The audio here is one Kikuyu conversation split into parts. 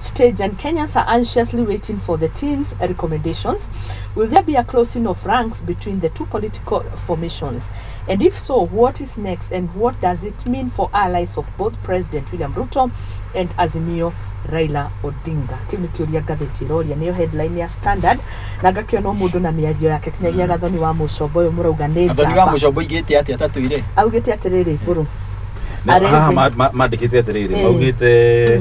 stage and Kenyans are anxiously waiting for the team's recommendations. Will there be a closing of ranks between the two political formations? And if so, what is next and what does it mean for allies of both President William Ruto and Azimio Raila Odinga? Kĩu nĩ kĩũria ngathĩti ĩroria, nĩyo headline ya Standard, na ngakĩona o mũndũ na mĩario yake, kinyagia Gathoni wa Mũcombo ũyũ mũrauga nĩ Gathoni wa njamba. Mũcombo igĩte atĩa tatwĩre? Augĩte atĩrĩrĩ, mbũrũ Haha Arezi. mandĩkĩte atĩrĩrĩ, maugĩte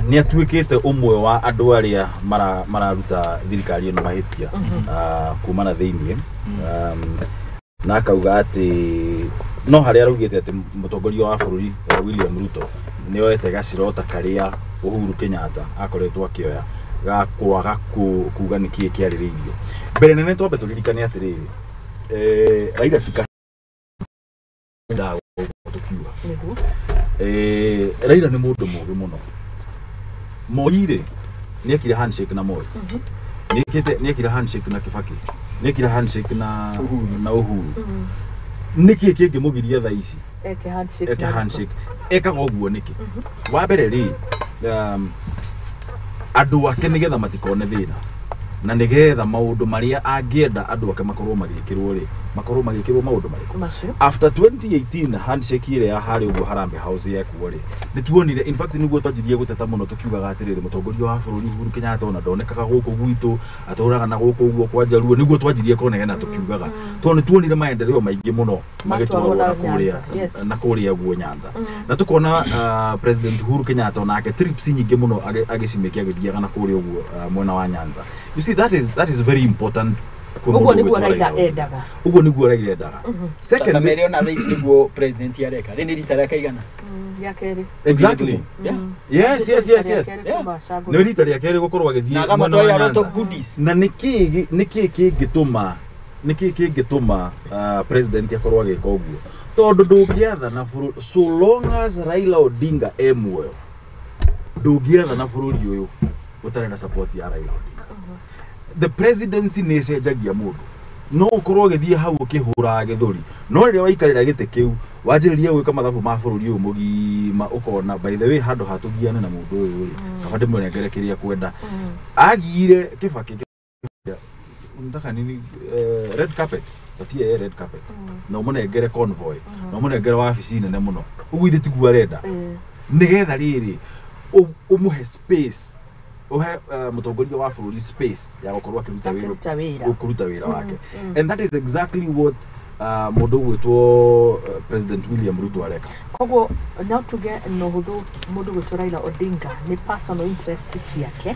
nĩ atuĩkĩte ũmwe wa andũ arĩa mararuta thirikari ĩno mahĩtia kuma na thĩiniĩ, na akauga atĩ no harĩa araugĩte atĩ mũtongoria wa bũrũri William Ruto nĩ oete gacirota karĩa Uhuru Kenyatta akoretwo akĩoya ga kwaga kuga nĩkĩĩ kĩarĩrĩirio. Mbere nene twambe tũririkane atĩrĩrĩ, Raila ti tũkiuga. Nĩguo. Raila nĩ mũndũ mũgĩ mũno. Moi rĩ, nĩ ekire handshake na Moi, nĩ ekire handshake na Kibaki, nĩ ekire handshake na Uhuru. Na Uhuru. Nĩkĩ kĩngĩmũgiria thaa ici eke handshake eke na Ruto? Handshake ekaga ũguo nĩkĩ? Wa mbere rĩ, andũ ake nĩgetha matikone thĩna na nĩgetha maũndũ marĩa angĩenda andũ ake makorwo magĩkĩrwo rĩ, makorwo magĩkĩrwo maũndũ marĩkũ macio. After 2018 handshake ĩrĩa ya harĩa ũguo Harambee House yekuo rĩ, nĩ tuonire, in fact nĩguo twanjirie gũteta mũno tũkiugaga atĩrĩrĩ, mũtongoria wa bũrũri Uhuru Kenyatta ona ndonekaga gũkũ gwitũ, atũraga na gũkũ ũguo kwa Njaruo. Nĩguo twanjirie kũnegena tũkiugaga, tondũ nĩ tuonire maendeleo maingĩ mũno matwarwo magĩtwarwo na na kũrĩa Nyanza, yes. na kũrĩa guo Nyanza, na tukona President Uhuru Kenyatta onake trips nyingĩ mũno agĩcimĩkia agĩthiaga na kũrĩa ũguo mwena wa Nyanza. You see, that is very important kwĩ Ũguo mũndũ nĩguo ũgwĩtwo Raila Raila Odinga. endaga. Ũguo nĩguo Raila endaga. Secondly, Mere ona thaa ici nĩguo president areka. Rĩ nĩ rita rĩa kaigana? Rĩa kerĩ. Exactly. Yes. Rĩa kerĩ kuma acagũrwo. Nĩ rita rĩa kerĩ gũkorwo Na agĩthiĩ mwena wa agamatwarĩra lot Nyanza. of goodies. Na nĩkĩĩ kĩngĩtũma president akorwo agĩka ũguo? Tondũ ndũngĩathana bũrũri so long as Raila Odinga e muoyo, ndũngĩathana bũrũri ũyũ ũtarĩ na support ya Raila Odinga. The presidency nĩ ĩcenjagia mũndũ. No ũkorwo ũgĩthiĩ hau ũkĩhũraga gĩthũri, no rĩrĩa waikarĩra gĩtĩ kĩu wanjĩrĩria gwĩka mathabu ma bũrũri ũyũ mũgima, ũkona, by the way, handũ ha tũgiane na mũndũ ũyũ rĩ, kaba ndĩmũnengere kĩrĩa kwenda. Agiire Kibaki, unataka nini? Red carpet, patie yeye red carpet na ũmũnengere convoy na ũmũnengere wabici nene mũno ũguo ithe tiguo arenda, nĩgetha rĩrĩ ũmũhe space, ũhe mũtongoria wa bũrũri space ya gũkorwo akĩruta wĩra, akĩruta wĩra. Kũruta wĩra wake. And that is exactly what mũndũ ũgwĩtwo President William Ruto areka. Koguo no tuge no hũthũ mũndũ gwĩtwo Raila Odinga nĩ personal interest ciake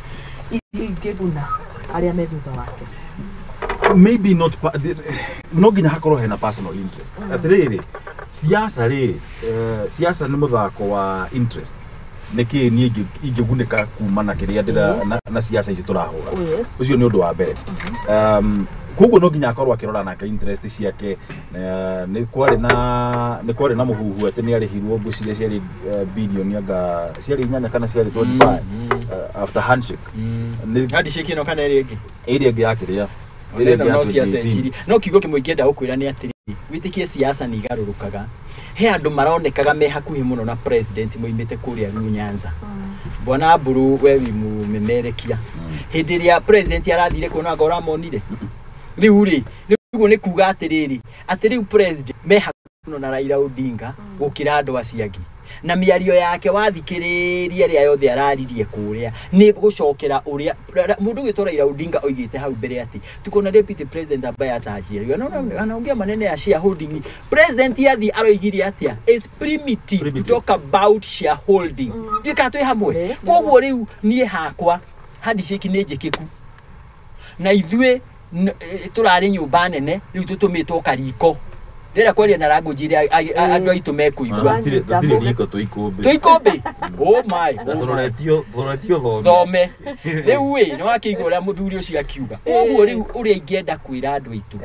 iria ingĩguna arĩa me thutha wake? Maybe not no nginya hakorwo hena personal interest. Atĩrĩrĩ, siasa rĩ, siasa nĩ mũthako wa interest. Nĩkĩ niĩ ingĩgunĩka kuma na kĩrĩa ndĩra na siasa ici tũrahũra? Oh, yes. Ũcio nĩ ũndũ wa mbere. Koguo no nginya akorwo akĩrora nake interest ciake. Nĩ kwarĩ na mũhuhu atĩ nĩ arĩhirwo, ngwĩciria ciarĩ bilioni anga ciarĩ 8 kana ciarĩ 25 after handshake. Handshake ĩno kana ĩrĩa ĩngĩ? Ĩrĩa ĩngĩ ya kĩrĩa, ĩrĩa ĩngĩ ya No 2018. ciacenjirie. No kiugo kĩmwe ingĩenda gũkwĩra nĩ atĩrĩrĩ, wĩtĩkie siasa nĩ igarũrũkaga. He andũ maronekaga me hakuhĩ mũno na president moimĩte kũrĩa Luo Nyanza. Bwana Mburu, we wĩ mũmemerekia, hĩndĩ ĩrĩa president arathire kuona anga ũramonire rĩu rĩ, rĩu nĩ kuga atĩrĩrĩ, atĩ rĩu president me hakuhĩ mũno na Raila Odinga gũkĩra andũ acio angĩ, na mĩario yake wathikĩrĩria ĩrĩa yothe araririe kũrĩa nĩ gũcokera ũrĩa mũndũ ũgĩtwo Raila Odinga oigĩte hau mbere atĩ tuko na deputy president ambaye atajiriwa. Anaona anaongea maneno ya shareholding. President yathi aroigire atĩa? Is primitive, Primitive. to talk about shareholding. Ndiũĩ twĩ hamwe. Koguo rĩu niĩ hakwa handshake nĩ njĩkĩku na ithuĩ tũrarĩ nyũmba nene, rĩu tũtũmĩtwo kariko. Ndĩrenda kwaria na language ĩrĩa andũ aitũ mekũigua. Tũtirĩ riko, twĩ ikũmbĩ. Twĩ ikũmbĩ, oh my, Na oh my. tũroretio thome. Thome rĩu ĩ nĩ wakĩigua ũrĩa mũthuri ũcio akiuga. Koguo rĩu ũrĩa ingĩenda kwĩra andũ aitũ,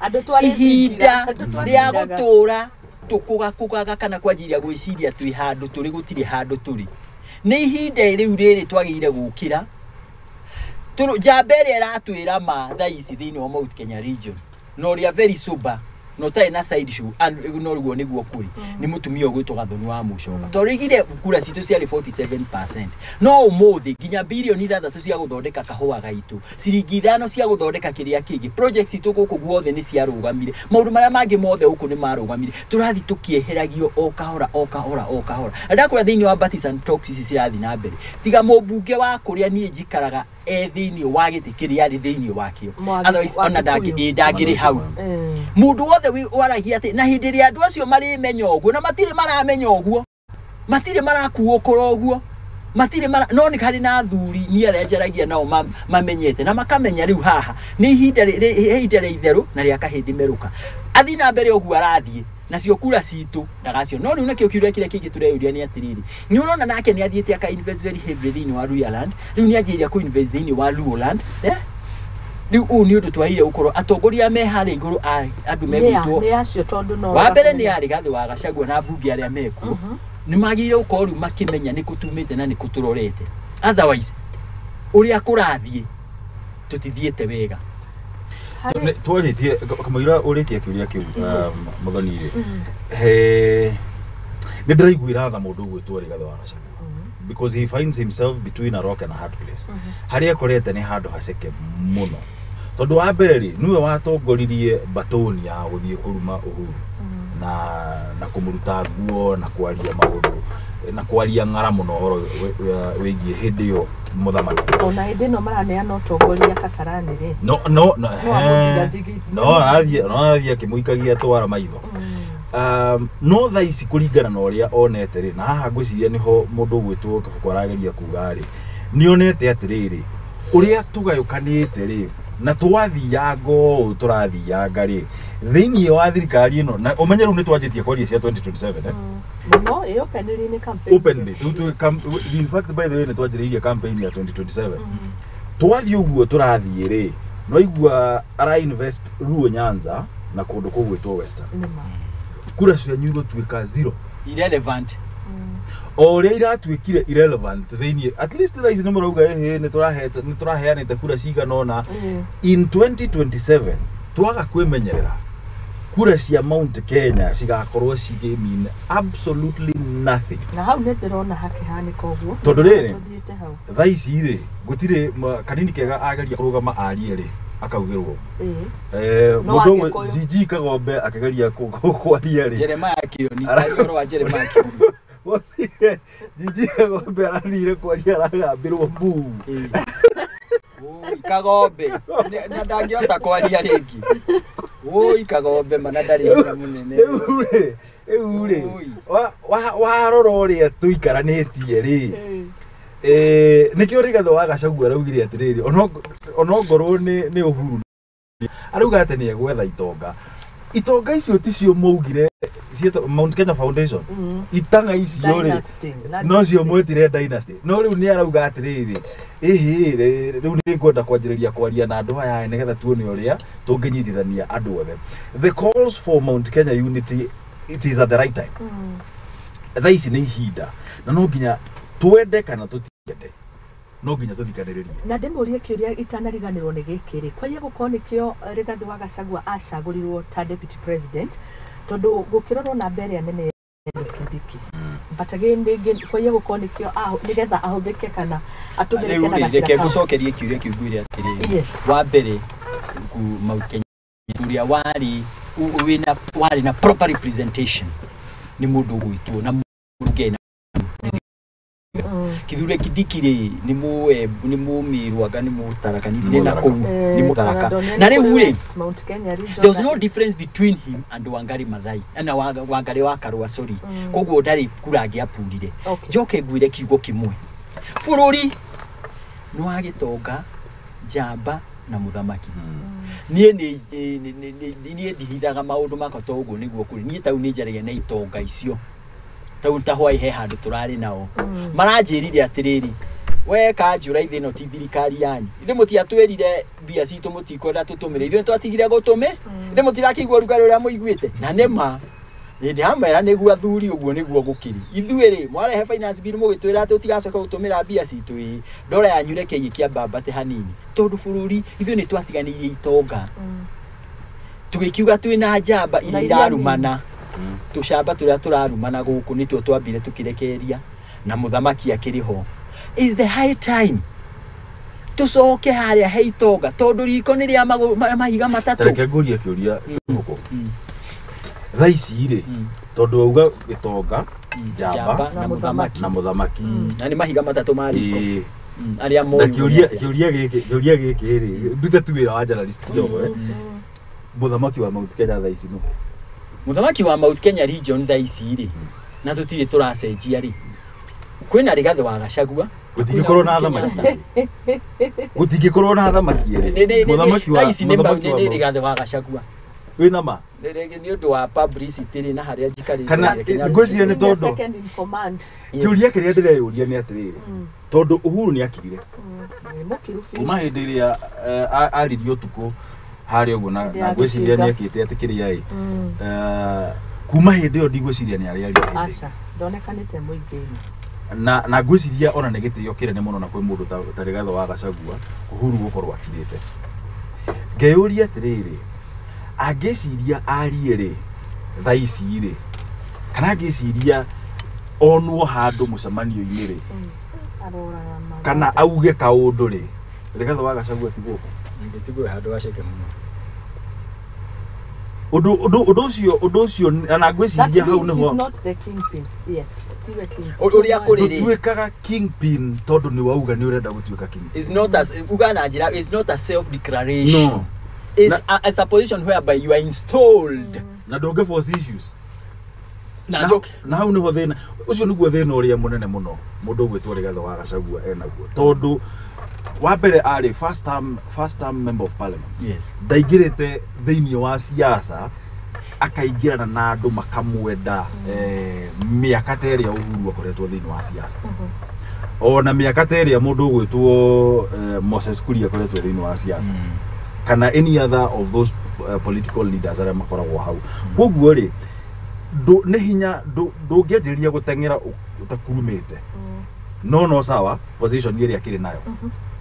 Andũ twarĩ ihinda thingira, andũ rĩa twathindaga. gũtũra tũkũgakũgaga kana kwanjĩrĩria gwĩciria twĩ handũ tũrĩ, gũtirĩ handũ tũrĩ. Nĩ ihinda rĩu rĩrĩ twagĩrĩire gũkĩra. Njamba ĩrĩa ĩratwĩra ma thaa ici thĩinĩ wa Mount Kenya region na ũrĩa very sober na ũtarĩ na side show no rĩguo nĩguo kũrĩ nĩ mũtumia ũgwĩtwo Gathoni wa Mũcoka tondũ oigire kura citũ ciarĩ 47%, no ũmũthĩ nginya birioni 6 cia gũthondeka kahũa gaitũ, ciringi 5 cia gũthondeka kĩrĩa kĩngĩ, projects citũ gũkũ guothe nĩ ciarũgamire, maũndũ marĩa mangĩ mothe gũkũ nĩ marũgamire, tũrathiĩ tũkĩeheragio o kahora o kahora o kahora. Na ndakũra thĩinĩ wa partisan talks ici cirathiĩ na mbere, tiga mũmbunge wa kũrĩa niĩ njikaraga e thĩinĩ wa gĩtĩ kĩrĩa arĩ thĩinĩ wakĩo, otherwise ona ndangĩrĩ hau. Mũndũ wothe waragia atĩ na hĩndĩ ĩrĩa andũ acio marĩmenya ũguo na matirĩ maramenya ũguo, matirĩ marakuũkũra ũguo, matirĩ mara no nĩ harĩ na athuri niĩ arĩa njaragia nao mamenyete na makamenya rĩu haha nĩ ihinda rĩa itherũ na rĩa kahĩndĩ merũka. Athiĩ na mbere ũguo arathiĩ nacio kura citũ ndagacio. No rĩu nakĩo kĩũria kĩrĩa kĩngĩ tũreyũria nĩ atĩrĩrĩ, nĩ ũrona nake nĩ athiĩte aka invest very heavily thĩinĩ wa Luhyaland, rĩu nĩ anjĩrĩria kũ invest thĩinĩ wa Luoland, rĩu ũũ nĩ ũndũ twagĩrĩire gũkorwo atongoria me harĩa igũrũ andũ megwĩtwo nĩ acio tondũ no wa mbere nĩ Rigathĩ wa Gachagua na mbunge arĩa mekuo nĩ magĩrĩire gũkorwo rĩu makĩmenya nĩ kũ tumĩte na nĩ kũ tũrorete, otherwise ũrĩa kũrathiĩ tũtithiĩte wega. Twarĩtie kamũira ũrĩtie kĩũria kĩu Muthoni rĩ, he nĩ ndĩraiguĩra tha mũndũ ũgwĩtwo Rigathĩ wa Gachagua because he finds himself between a rock and a hard place. Harĩa akorete nĩ handũ haceke mũno tondũ wa mbere rĩ nĩwe watongoririe batoni ya gũthiĩ kũruma Uhuru na kũmũruta nguo na kwaria maũndũ na kwaria ng'ara mũno ũhoro wĩgiĩ hĩndĩ ĩyo mũthamaki. Ona hĩndĩ ĩno maraneana ũtongoria Kasarani rĩ, no no no no arathiĩ akĩmũikagia twara maitho. No thaa ici kũringana na ũrĩa onete rĩ, na haha ngwĩciria nĩho mũndũ ũgwĩtwo Kabuku arageria kuga rĩ, nĩonete atĩrĩrĩ ũrĩa tũgayũkanĩte rĩ na twathianga ũũ tũrathianga rĩ thĩinĩ wa thirikari ĩno, na ũmenye rĩu nĩ twanjĩtie kwaria cia 2027 mũno ĩ openly nĩ campaign. Openly in fact by the way nĩ twanjĩrĩirie campaign ya 2027. Twathiĩ ũguo tũrathiĩ rĩ, no igua ara invest Luo Nyanza na kũndũ kũgwĩtwo Western, kura cianyu igũtuĩka zero, irrelevant, o ũrĩa iratuĩkire irrelevant thĩinĩ. At least thaa ici nĩ mũrauga ĩhĩ nĩ tũraheanĩte kura cigana ũna. In 2027 twaga kwĩmenyerera kura cia Mount Kenya cigakorwo cigĩ mean absolutely nothing. Na hau nĩ ndĩrona hakĩhanĩka ũguo tondũ rĩrĩ tũthiĩte hau thaa ici rĩ gũtirĩ kanini kega ageria kũrũgama arie rĩ akaugĩrwo mũndũ ũmwe Gigi Kagombe akĩgeria kwaria rĩ Jeremiah Kioni, ũhoro wa Jeremiah Kioni, Gigi Kagombe arathire kwaria aragambĩrwo mbu. Oi Kagombe na ndangĩhota kwaria rĩngĩ. Oi Kagombe mana ndarĩ hinya mũnene. Rĩu rĩ warora ũrĩa tũikaranĩtie rĩ, nĩkĩo Rigathĩ wa Gachagua araugire atĩrĩrĩ onongorwo nĩ Uhuru arauga atĩ nĩ egwetha itonga. Itonga icio ticio maugire ciĩtagwo Mount Kenya Foundation, itanga icio rĩ no cio mwĩtire dynasty. No rĩu nĩ arauga atĩrĩrĩ ĩhĩ rĩu nĩ ngwenda kwanjĩrĩria kwaria na andũ aya nĩgetha tuone ũrĩa tũngĩnyitithania andũ othe. The calls for Mount Kenya unity, it is at the right time. Thaa ici nĩ ihinda na no nginya twende kana tũtiende no nginya tũthikanĩrĩrie. Na ndĩmũrie kĩũria itanariganĩrwo nĩ gĩkĩ rĩ, kwaiya gũkorwo nĩkĩo Rigathĩ wa Gachagua acagũrirwo ta deputy president tondũ gũkĩrorwo namba ĩrĩa nene ya Kindiki, but again rĩngĩ kwaiya gũkorwo nĩkĩo nĩgetha ahũthĩke kana atũmĩrĩke na rĩu rĩ gacĩra reke kau. ngũcokerie kĩũria kĩu ngwĩre atĩrĩrĩ, Yes. wa mbere ku Mount Kenya ũrĩa warĩ wĩna warĩ na proper representation nĩ mũndũ ũgwĩtwo na mũrunge na Kithure Kindiki rĩ nĩ mũe nĩ mũmĩrũ anga nĩ mũtaraka nĩ na kũu nĩ mũtaraka na rĩu rĩ West, Mount Kenya region there was no na difference between him and Wangari Maathai na Wangari wa Karua, sorry. Koguo ndarĩ kura angĩapurire. Njoke ngwĩre kiugo kĩmwe, bũrũri nĩ wa gĩtonga njamba na mũthamaki. Niĩ niĩ ndihithaga maũndũ makwa to ũguo nĩguo kũrĩ. Niĩ tau nĩ njaragia na itonga icio tau ta hwaĩ he handũ tũrarĩ nao maranjĩrire atĩrĩrĩ, we kanjũra ithe ĩno ti thirikari yanyu, ithuĩ mũtiatwĩrire mbia citũ mũtikwenda tũtũmĩre, ithuĩ nĩtwatigire gũtũmĩ, ithuĩ mũtirakĩigua ũrugarĩ ũrĩa mũiguĩte. Na nĩma ndĩramera nĩguo athuri ũguo nĩguo gũkĩrĩ. Ithuĩ rĩ mwarehe finance bill mũgĩtwĩra atĩ tũtigacoka gũtũmĩra mbia citũ, ĩ ndora yanyu reke ĩkĩambambate hanini tondũ bũrũri ithuĩ nĩ twatiganĩirie itonga. Tũgĩkiuga twĩna njamba Na iria iria irarumana. Tũcamba tũrĩa tũrarumana gũkũ nĩtuo twambire tũkĩrekereria na mũthamaki akĩrĩ ho. Is the high time tũcoke harĩa he itonga, tondũ riko nĩ rĩa mahiga matatũ. Tareke ngũrie kĩũria kĩbũkũ. Thaa ici rĩ, tondũ wauga gĩtonga, njamba na mũthamaki. Na mũthamaki. Na nĩ mahiga matatũ ma riko. Ĩĩ. Arĩa Na moĩ kĩũria nĩ atĩa. kĩũria gĩkĩ rĩ, ndute tu wĩra wa journalist kidogo, eh. Mũthamaki wa Mount Kenya thaa ici nũ? Mũthamaki wa Mount Kenya region thaa ici rĩ, na tũtirĩ tũracenjia rĩ, kwĩna Rigathĩ wa Gachagua. Gũtingĩkorwo na athamaki erĩ. Gũtingĩkorwo na athamaki erĩ. Mũthamaki wa Thaa ici nĩ mũthamaki wa nĩ Mount- Rigathĩ wa Gachagua. Wĩna ma? Nĩ ũndũ wa publicity rĩ, na harĩa njikarĩte Kana- rĩ, Kenya- ngwĩciria nĩ The tondũ second in command. Yes. kĩũria kĩrĩa ndĩreyũria nĩ atĩrĩrĩ, tondũ Uhuru nĩ akirire Nĩ mũkiru biũ. kuma hĩndĩ ĩrĩa aririe ũtukũ harĩa ũguo, na Hĩndĩ na ya ngwĩciria gĩcinga. nĩ ekĩte atĩ kĩrĩa ĩ kuma hĩndĩ ĩyo ndigwĩciria nĩ arĩ aria hĩndĩ ĩngĩ. Aca, ndonekanĩte mũingĩ-inĩ. Na ngwĩciria ona nĩ gĩtĩo kĩnene mũno na kwĩ mũndũ ta Rigathĩ wa Gachagua Uhuru gũkorwo akirĩte. Ngeyũria atĩrĩrĩ, angĩciria arie rĩ thaa ici rĩ, kana angĩciria onwo handũ mũcemanio-inĩ rĩ, Aroraga magũrũ. kana auge kaũndũ rĩ, Rigathĩ wa Gachagua ti gũkũ? Ingĩtigwo handũ gaceke mũno. Ũndũ ũcio na That ngwĩciria hau means he's nĩho not the kingpin yet. Tiwe kingpin. Ũrĩa kũrĩ rĩ, ndũtuĩkaga kingpin tondũ nĩ wauga nĩ ũrenda gũtuĩka kingpin. It's not as uga na njĩra, it's not a self declaration. No. It's it's a position whereby you are installed. Na ndũngĩ force issues. Na Na njoke na hau nĩho thĩna ũcio, nĩguo thĩna ũrĩa mũnene mũno mũndũ ũgwĩtwo Rigathĩ wa Gachagua enaguo, tondũ wa mbere arĩ first term member of parliament. Ndaingĩrĩte thĩinĩ wa siasa akaingĩrana na andũ makamwenda mĩaka ta ĩrĩa Uhuru akoretwo thĩinĩ wa siasa, ona mĩaka ta ĩrĩa mũndũ ũgwĩtwo Moses Kuria akoretwo thĩinĩ wa siasa, kana any other of those political leaders arĩa makoragwo hau. Koguo rĩ, nĩ hinya ndũngĩanjĩrĩria gũteng'era ũtakurumĩte. No sawa, position ĩrĩa akĩrĩ nayo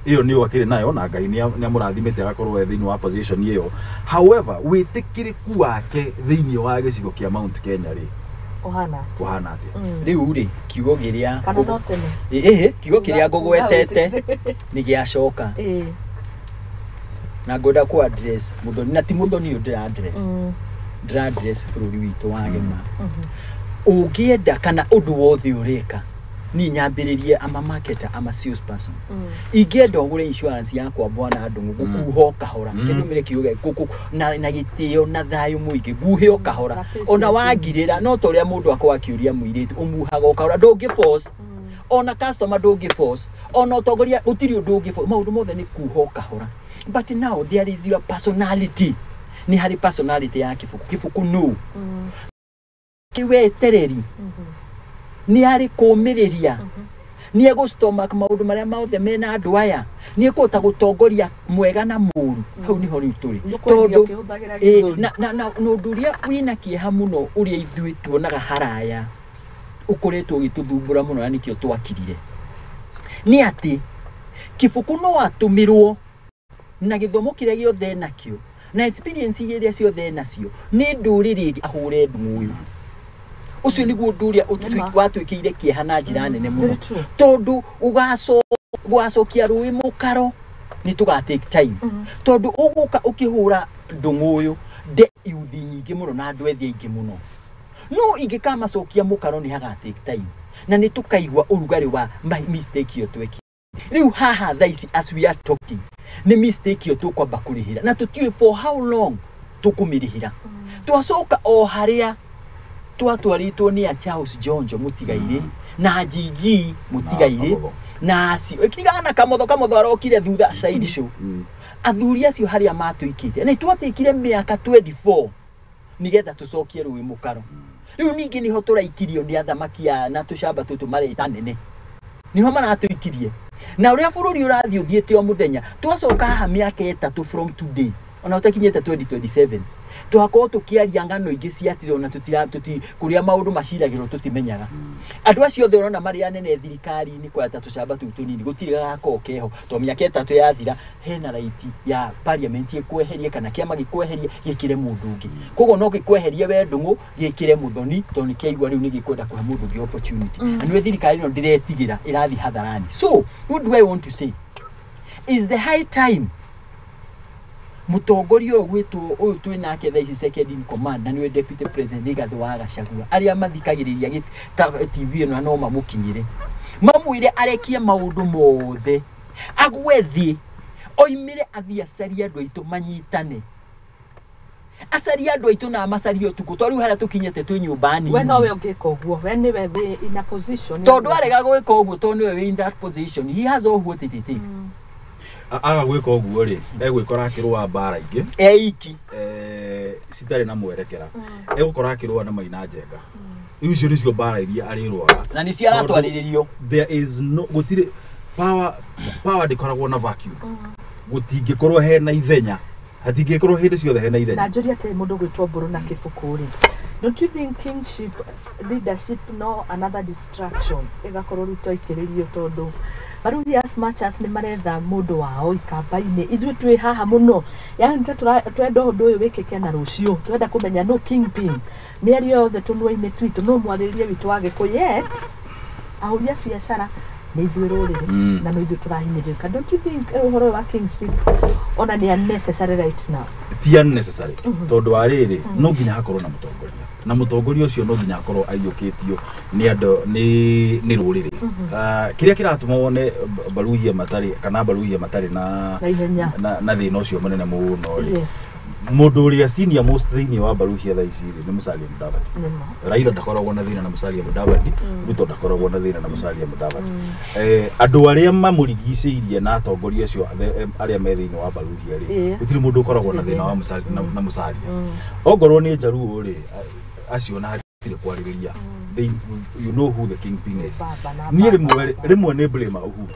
ĩyo nĩyo akĩrĩ nayo, na Ngai nĩ amũrathimĩte agakorwo e thĩinĩ wa position ĩyo. However, wĩtĩkĩrĩku wake thĩinĩ wa gĩcigo kĩa Mount Kenya rĩ, Ũhana atĩa? ũhana atĩa? Rĩu rĩ, kiugo kĩrĩa Kana no tene. Ĩhĩ, kiugo kĩrĩa ngũgwetete nĩ gĩacoka. Na ngwenda ku address Muthoni, na ti Muthoni ũyũ ndĩra address, ndĩra address bũrũri witũ wa gĩma. Ũngĩenda kana ũndũ wothe ũreka, niĩ nyambĩrĩrie ama marketer, ama sales person, ingĩenda ũgũre insurance yakwa, bwana Ndung'u, ngũkuha o kahora. Kĩndũmĩre kiugo gĩa gũkũ na gĩtĩo na thayũ mũingĩ, nguhe o kahora. Na patience. Ona wangirĩra no ta ũrĩa mũndũ akorwo akĩũria mũirĩtu, ũmuhaga o kahora. Ndũngĩ force ona customer, ndũngĩ force ona ũtongoria, gũtirĩ ũndũ ũngĩ force. Maũndũ mothe nĩ kuha o kahora. But now there is your personality. Nĩ harĩ personality ya Kĩbũkũ. Kĩbũkũ no kĩwetereri, nĩ arĩ kũmĩrĩria, nĩ egũ stomach maũndũ marĩa mothe mena andũ aya, nĩ ekũhota gũtongoria mwega na mũru. Hau nĩho rĩu tũrĩ. Ndũkwendia ũkĩhũthagĩra gĩthũri. Na ũndũ ũrĩa wĩna kĩeha mũno, ũrĩa ithuĩ tuonaga haraya ũkoretwo ũgĩtũthumbũra mũno, na nĩkĩo twakirire, nĩ atĩ Kĩbũkũ no atũmĩrwo na gĩthomo kĩrĩa gĩothe enakĩo na experience iria ciothe enacio nĩ ndũrĩrĩ ĩngĩ ahũre ndung'u ũyũ. Ũcio nĩguo ũndũ ũrĩa Nĩma. Watuĩkĩire kĩeha na njĩra nene mũno. Very true. Tondũ ũgacokia rũĩ mũkaro nĩ tũga take time, tondũ ũgũka ũkĩhũra ndũng'ũ ũyũ nde iuthi nyingĩ mũno na andũ ethĩ aingĩ mũno, no ingĩkamacokia mũkaro nĩ haga take time na nĩ tũkaigua ũrugarĩ wa mistake ĩyo twekire. Rĩu haha thaa ici, as we are talking, nĩ mistake ĩyo tũkwamba kũrĩhĩra, na tũtiũĩ for how long tũkũmĩrĩhĩra. Twacoka o harĩa twatwarĩtwo nĩ a Charles Jonjo mũtigairĩ na GG mũtigairĩ. Kamotho. Na acio tigana Kamotho. Kamotho arokire thutha, side show. Athuri acio harĩa matũikĩte na twatĩkire mĩaka 24 nigetha tũcokie rũĩ mũkaro. Rĩu ningĩ nĩho tũraikirio nĩ athamaki aya na tũcamba tũtũ mareta nene, nĩho maratũikirie na ũrĩa bũrũri ũrathiĩ ũthiĩte o mũthenya. Twacoka haha mĩaka 3 from today, ona ũtakinyĩte 2027, Tũgakorwo tũkĩaria ng'ano ingĩ cia atĩrĩ ona tũtira tũti kũrĩa maũndũ maciragĩrwo tũtimenyaga. Andũ acio othe ũrona marĩ anene thirikari-inĩ kwaya ta tũcamba tũu tũnini gũtirĩ gagakorwo keho to mĩaka 3 yathira hena right ya parliament ĩkweherie kana kĩama gĩkweherie gĩkĩre mũndũ ũngĩ. Koguo no gĩkweherie we Ndung'u gĩkĩre Muthoni tondũ nĩ kĩaigua rĩu nĩ gĩkwenda kũhe mũndũ ũngĩ opportunity. Na nĩwe thirikari ĩno ndĩretigĩra ĩrathiĩ hadharani. So what do I want to say is the high time mũtongoria ũyũ gwĩtwo ũyũ twĩ nake thaa ici second in command na nĩwe deputy president Rigathĩ wa Gachagua arĩa mathikagĩrĩria TV ĩno no mamũkinyĩre mamwĩre arekie maũndũ mothe agwe thĩ oimĩre athiĩ acarie andũ aitũ manyitane acarie andũ aitũ na amacarie ũtukũ to rĩu harĩa tũkinyĩte twĩ nyũmba nini. We nowe ũngĩka ũguo, we nĩwe wĩ in a position. Tondũ arega gwĩka ũguo tondũ nĩwe wĩ in that position, he has all what it takes. Aga gwĩka ũguo rĩ egwĩkora akĩrũa mbara ingĩ eiki citarĩ na mwerekera, egũkora akĩrũa na Maina Njenga. Icio nĩcio mbara iria arĩrũaga na nĩcio aratwarĩrĩrio. There is no gũtirĩ power ndĩkoragwo na vacuum. Gũtingĩkorwo hena ithenya, hatingĩkorwo hĩndĩ ciothe hena ithenya. Na njũria atĩrĩ, mũndũ gwĩtwo Mbũrũ na Kĩbũkũ rĩ, don't you think kingship leadership no another distraction ĩgakorwo rĩu twaikĩrĩrio tondũ Baruthi as much as nĩ maretha mũndũ wao ikamba-inĩ, ithuĩ twĩ haha mũno, yani twenda ũndũ ũyũ wĩkĩke na rũciũ, twenda kũmenya no kingpin mĩario yothe tũnua-inĩ twitũ no mwarĩrĩrie witũ wa Gĩkũyũ, yet ahũri a biacara nĩ ithuĩ rũrĩrĩ na no ithuĩ tũrahinyĩrĩrĩka. Don't you think ũhoro ũyũ wa kingship ona nĩ unnecessary right now? Ti unnecessary tondũ wa rĩrĩ no nginya hakorwo na mũtongoria, na mũtongoria ũcio no nginya akorwo aiyũkĩtio nĩ andũ nĩ rũrĩrĩ. Kĩrĩa kĩratũma wone Baruhia matarĩ kana Baruhia matarĩ na na thĩna ũcio mũnene mũno rĩ, mũndũ ũrĩa senior most thĩinĩ wa Baruhia thaa ici rĩ nĩ Musalia Mudavadi. Raila ndakoragwo na thĩna na Musalia Mudavadi, Ruto ndakoragwo na thĩna na Musalia Mudavadi. Andũ arĩa mamũrigicĩirie na atongoria acio arĩa me thĩinĩ wa Baruhia rĩ, gũtirĩ mũndũ ũkoragwo na thĩna wa na Musalia. Ongorwo nĩ Jaluo rĩ, acio na hatirĩ kwarĩrĩria. You know who the kingpin is. Niĩ rĩmwe nĩ blame Uhuru,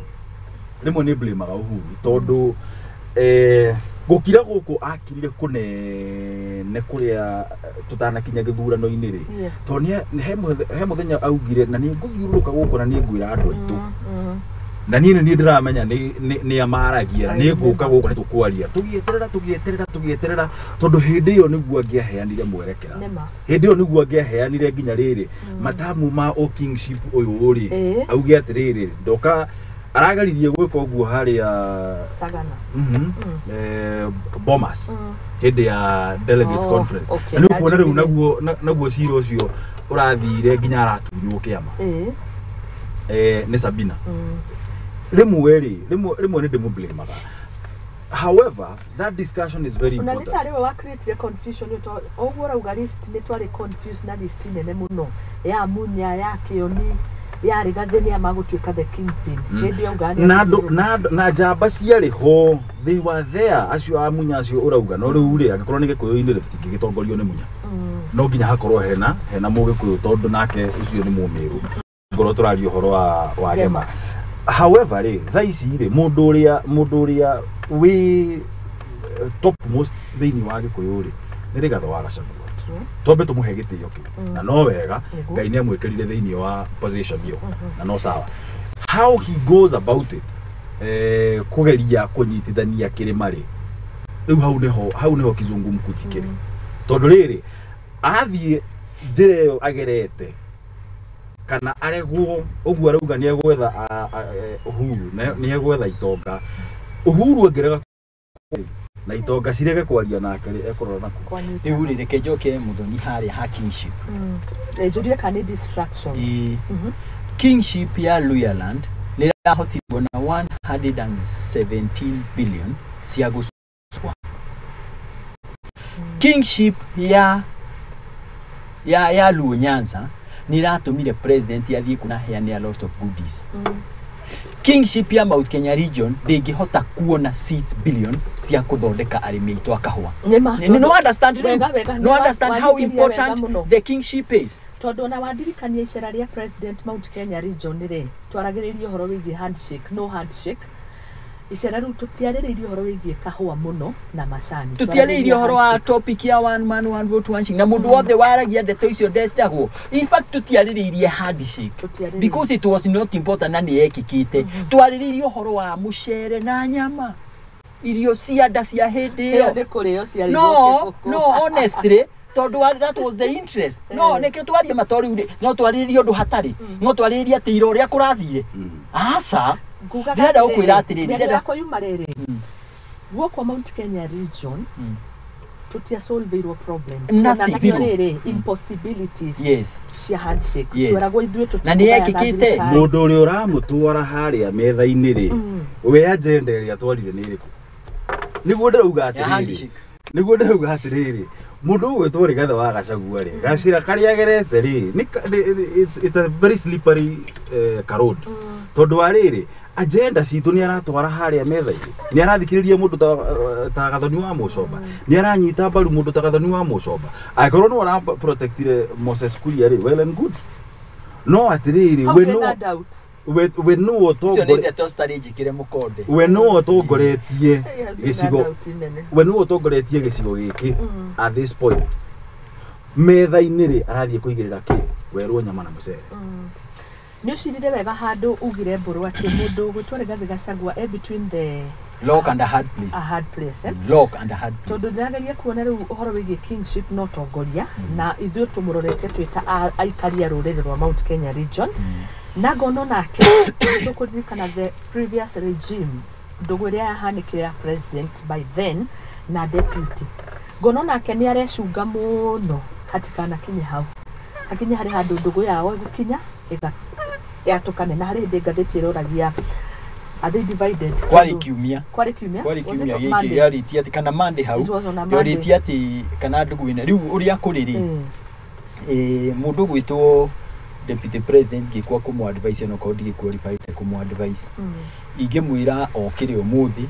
rĩmwe nĩ blame Uhuru tondũ gũkira gũkũ akirire kũnene kũrĩa tũtanakinya gĩthurano-inĩ rĩ, tondũ he mũthenya augire na nĩ ngũthiũrũrũka gũkũ na nĩ ngwĩra andũ aitũ na niĩ nĩ ndĩramenya nĩ amaragia na nĩ ngũka gũkũ nĩ tũkwaria tũgĩeterera tondũ hĩndĩ ĩyo nĩguo angĩaheanire mwerekera, hĩndĩ ĩyo nĩguo angĩaheanire nginya rĩrĩ matamu ma o kingship ũyũ rĩ, auge atĩrĩrĩ ndoka arageririe gwĩka ũguo harĩa Sagana Bomas hĩndĩ ya delegates conference, na nĩ ũkuona rĩu naguo cira ũcio ũrathire nginya aratunywo kĩama nĩ Sabina. Rĩmwe rĩ rĩmwe nĩ ndĩmũblamaga. However, that discussion is very important. Ona nĩ tarĩ we wa create confusion ũguo ũrauga list nĩ twarĩ confused na list nene mũno ya Munya ya Kĩoni ya Rigathĩ nĩ magũtuĩka the kingpin hĩndĩ ĩyo na njamba ciarĩ ho, they were there acio a Munya acio ũrauga, no rĩu rĩ angĩkorwo nĩ Gĩkũyũ-inĩ rĩ tũtingĩgĩtongorio nĩ Munya, no nginya hakorwo hena Mũgĩkũyũ tondũ nake ũcio nĩ Mũmĩrũ ngorwo tũraria ũhoro wa Gema. However rĩ thaa ici rĩ mũndũ ũrĩa wĩ top most thĩinĩ wa Gĩkũyũ rĩ nĩ Rigathĩ wa Gachagua. Twambe tũmũhe gĩtĩo kĩu na no wega Ngai nĩ amwĩkĩrire thĩinĩ wa position ĩyo na no sawa. How he goes about it kũgeria kũnyitithania kĩrĩma rĩ rĩu hau nĩho kizungumkuti kĩrĩ tondũ rĩrĩ athiĩ njĩra ĩyo agerete kana aregwo ũguo arauga nĩ egwetha Uhuru nĩ egwetha itonga Uhuru angĩrega na itonga cirege kwaria nake rĩ ekorora naku. Rĩu rĩ reke njoke Muthoni harĩa ha kingship. Njũrie kana nĩ distraction. Kingship ya Luhyaland nĩ ĩrahotirwo na 117 billion cia gũcukwa. Kingship ya Luo Nyanza nĩ ĩratũmire president athiĩ kuna heane a lot of goodies. Kingship ya Mount Kenya region ndĩngĩhota kuona 6 billion cia kũthondeka arĩmi aitũ a kahũa. No understand, no understand how important the kingship is. Tondũ ona wandirikania icera rĩa president Mount Kenya region rĩ twaragĩrĩria ũhoro wĩgiĩ handshake no handshake Icera rĩu tũtiarĩrĩirie ũhoro wĩgiĩ kahũa mũno na macani. Tutiarĩirie ũhoro wa topic ya one man one vote one shilling na mũndũ wothe waragia ndeto icio ndetagwo. In fact, tutiarĩrĩirie handshake Tũtiarĩrĩirie. because it was not important na nĩ yekĩkĩte. Twarĩrĩirie ũhoro wa mũcere na nyama, irio cia nda cia hĩndĩ Ĩyo ĩyo. nĩ kũrĩo ciarĩirwo No, kĩbũkũ. no, honestly, tondũ that was the interest. No nĩkĩo twarie mato rĩu rĩ, no twarĩrĩrie ũndũ hatarĩ, no twarĩrĩrie atĩ ira ũrĩa kũrathire, aca. Ngugaga Ndĩrenda gũkwĩra atĩrĩrĩ, atĩrĩrĩ, mĩario ndĩrenda- yakwa yuma rĩrĩ, guokwa Mount Kenya region tũtiasolveirwo problem. Nothing, Tuonanagia zero. rĩrĩ impossibilities cia handshake. Tweragwo ithuĩ Na nĩ tũtikũgayana yekĩkĩte. thirikari. Mũndũ ũrĩa ũramũtwara harĩa metha-inĩ rĩ, we agenda ĩrĩa atwarire nĩ ĩrĩkũ? Nĩguo ndĩrauga Ya atĩrĩrĩ, handshake. Nĩguo ndĩrauga atĩrĩrĩ, mũndũ ũgwĩtwo Rigathĩ wa Gachagua rĩ, gacĩra karĩa agerete rĩ, it's a very slippery road, tondũ wa rĩrĩ, agenda citũ nĩ aratwara harĩa metha-inĩ? Nĩ arathikĩrĩria mũndũ ta Gathoni wa Mũcomba? Nĩ aranyita mbaru mũndũ ta Gathoni wa Mũcomba? Angĩkorwo no ara protectire Moses Kuria rĩ, well and good, no atĩrĩrĩ, Hau we hena no doubt. we no Icio nĩ ũtongore ndeto citarĩ njĩkĩre mũkonde. We no ũtongoretie Hau hena gĩcigo, doubt nene. we no ũtongoretie gĩcigo gĩkĩ at this point. Metha-inĩ rĩ, arathiĩ kũigĩrĩra kĩ? Werwo nyama na mũcere. Nĩ ũcirire wega handũ ugire mbũrũ atĩ mũndũ ũgwĩtwo Rigathĩ Gachagua e between the Lock and a hard place. a hard place, eh? Lock and a hard place. Tondũ ndĩrageria kuona rĩu ũhoro wĩgiĩ kingship no tongoria na ithuĩ tũmũrorete twĩ ta aikari a rũrĩrĩ rwa Mount Kenya region, na ngona onake tũkũririkana the previous regime, ndũgũ ĩrĩa yahanĩkire ya president by then na deputy, ngona onake nĩ arecunga mũno hatikanakinye hau, hakinye harĩ handũ ndũgũ yao ĩgũkinya yatũkane. Na harĩ hĩndĩ ngathĩti ĩroragia, are they divided? Kwarĩ Tondũ- kiumia. Kwarĩ kiumia. Kwarĩ Was it kiumia on gĩkĩ Monday? yarĩtie atĩ kana Monday hau, It was on a Monday. yorĩtie atĩ kana ndũgũ ĩna rĩu ũrĩa kũrĩ rĩ, mũndũ ũgwĩtwo deputy president ngĩkwa kũmũ advice, onokorwo ndigĩ qualified kũmũ advice, ingĩmwĩra okĩre ũmũthĩ,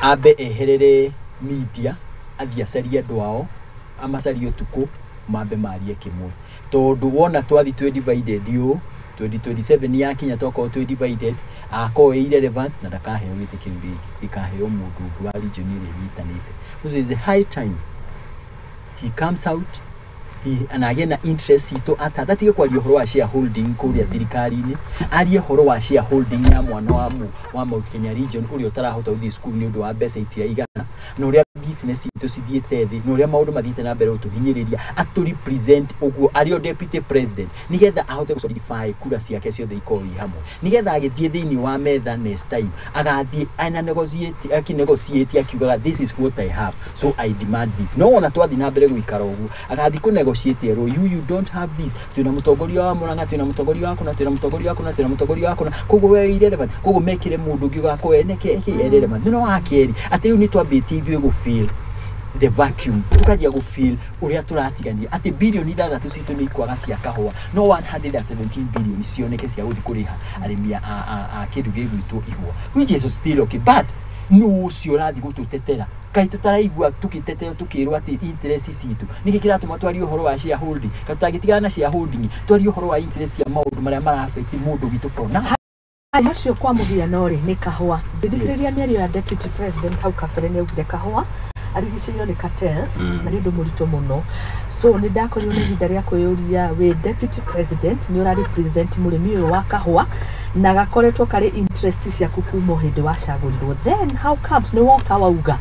ambe eherere media, athiĩ acarie andũ ao, amacarie ũtukũ, mambe marie kĩmwe, tondũ wona twathi twĩ divided ũũ, 2027 yakinya twakorwo twĩ divided, akorwo ĩ irrelevant na ndakaheo gĩtĩ kĩu rĩngĩ, gĩkaheo mũndũ ũngĩ wa region ĩrĩa ĩnyitanĩte. So it's a high time he comes out na agĩe na interest citũ, atatige kwaria ũhoro wa shareholding kũrĩa thirikari-inĩ, arie ũhoro wa shareholding ya mwana wa Mount Kenya region ũrĩa ũtarahota gũthiĩ cukuru nĩ ũndũ wa mbeca itiraigana, na ũrĩa business citũ cithiĩte thĩ, na ũrĩa maũndũ mathiĩte na mbere gũtũhinyĩrĩria. Atũ represent ũguo arĩ o deputy president, nĩgetha ahote gũ kura ciake ciothe ikorwo i hamwe, nĩgetha agĩthiĩ thĩinĩ wa metha next time agathiĩ ana negotiate, akĩnegotiate akiugaga, "This is what I have, so I demand this." No wona twathiĩ na mbere gũikara ũguo, agathiĩ kũ negotiate erwo, You don't have this. Twĩna mũtongoria wa Murang'a, twĩna mũtongoria wa kũna, twĩna mũtongoria wa kũna, twĩna mũtongoria wa kũna, koguo we irrelevant." Koguo mekĩre mũndũ ũngĩ ũgakorwo ene irrelevant. No wa kerĩ, atĩ rĩu nĩ twambĩtie ithuĩ gũ feel the vacuum, tukanjia gũ feel ũrĩa tũratigania, atĩ 6 bilioni citũ nĩ ikwaga cia kahũa, no 117 bilioni cioneke cia gũthiĩ kũrĩha arĩmi a kĩndũ gĩgwĩtwo ihũa, which is still okay, but nũ ũcio ũrathiĩ gũtũtetera? Kaĩ tũtaraigua tũgĩteteo tũkĩrwo atĩ interest citũ nĩkĩ kĩratũma twarie ũhoro wa shareholding? Kaĩ tũtangĩtigana na shareholding, twarie ũhoro wa interest cia maũndũ marĩa mara affect mũndũ witũ for now? Aya macio kwa mũhiano rĩ, nĩ kahũa. Ngĩthikĩrĩria mĩario ya deputy president hau kabere, nĩ augire kahũa arigicĩirio nĩ cartels na nĩ ũndũ mũritũ mũno. So nĩ ndakorirwo na ihinda rĩa kwĩyũria, wĩ deputy president, nĩ ũra represent mũrĩmi ũyũ wa kahũa na gakoretwo karĩ interest ciaku kuma o hĩndĩ wacagũrirwo, then how comes nĩ woka wauga?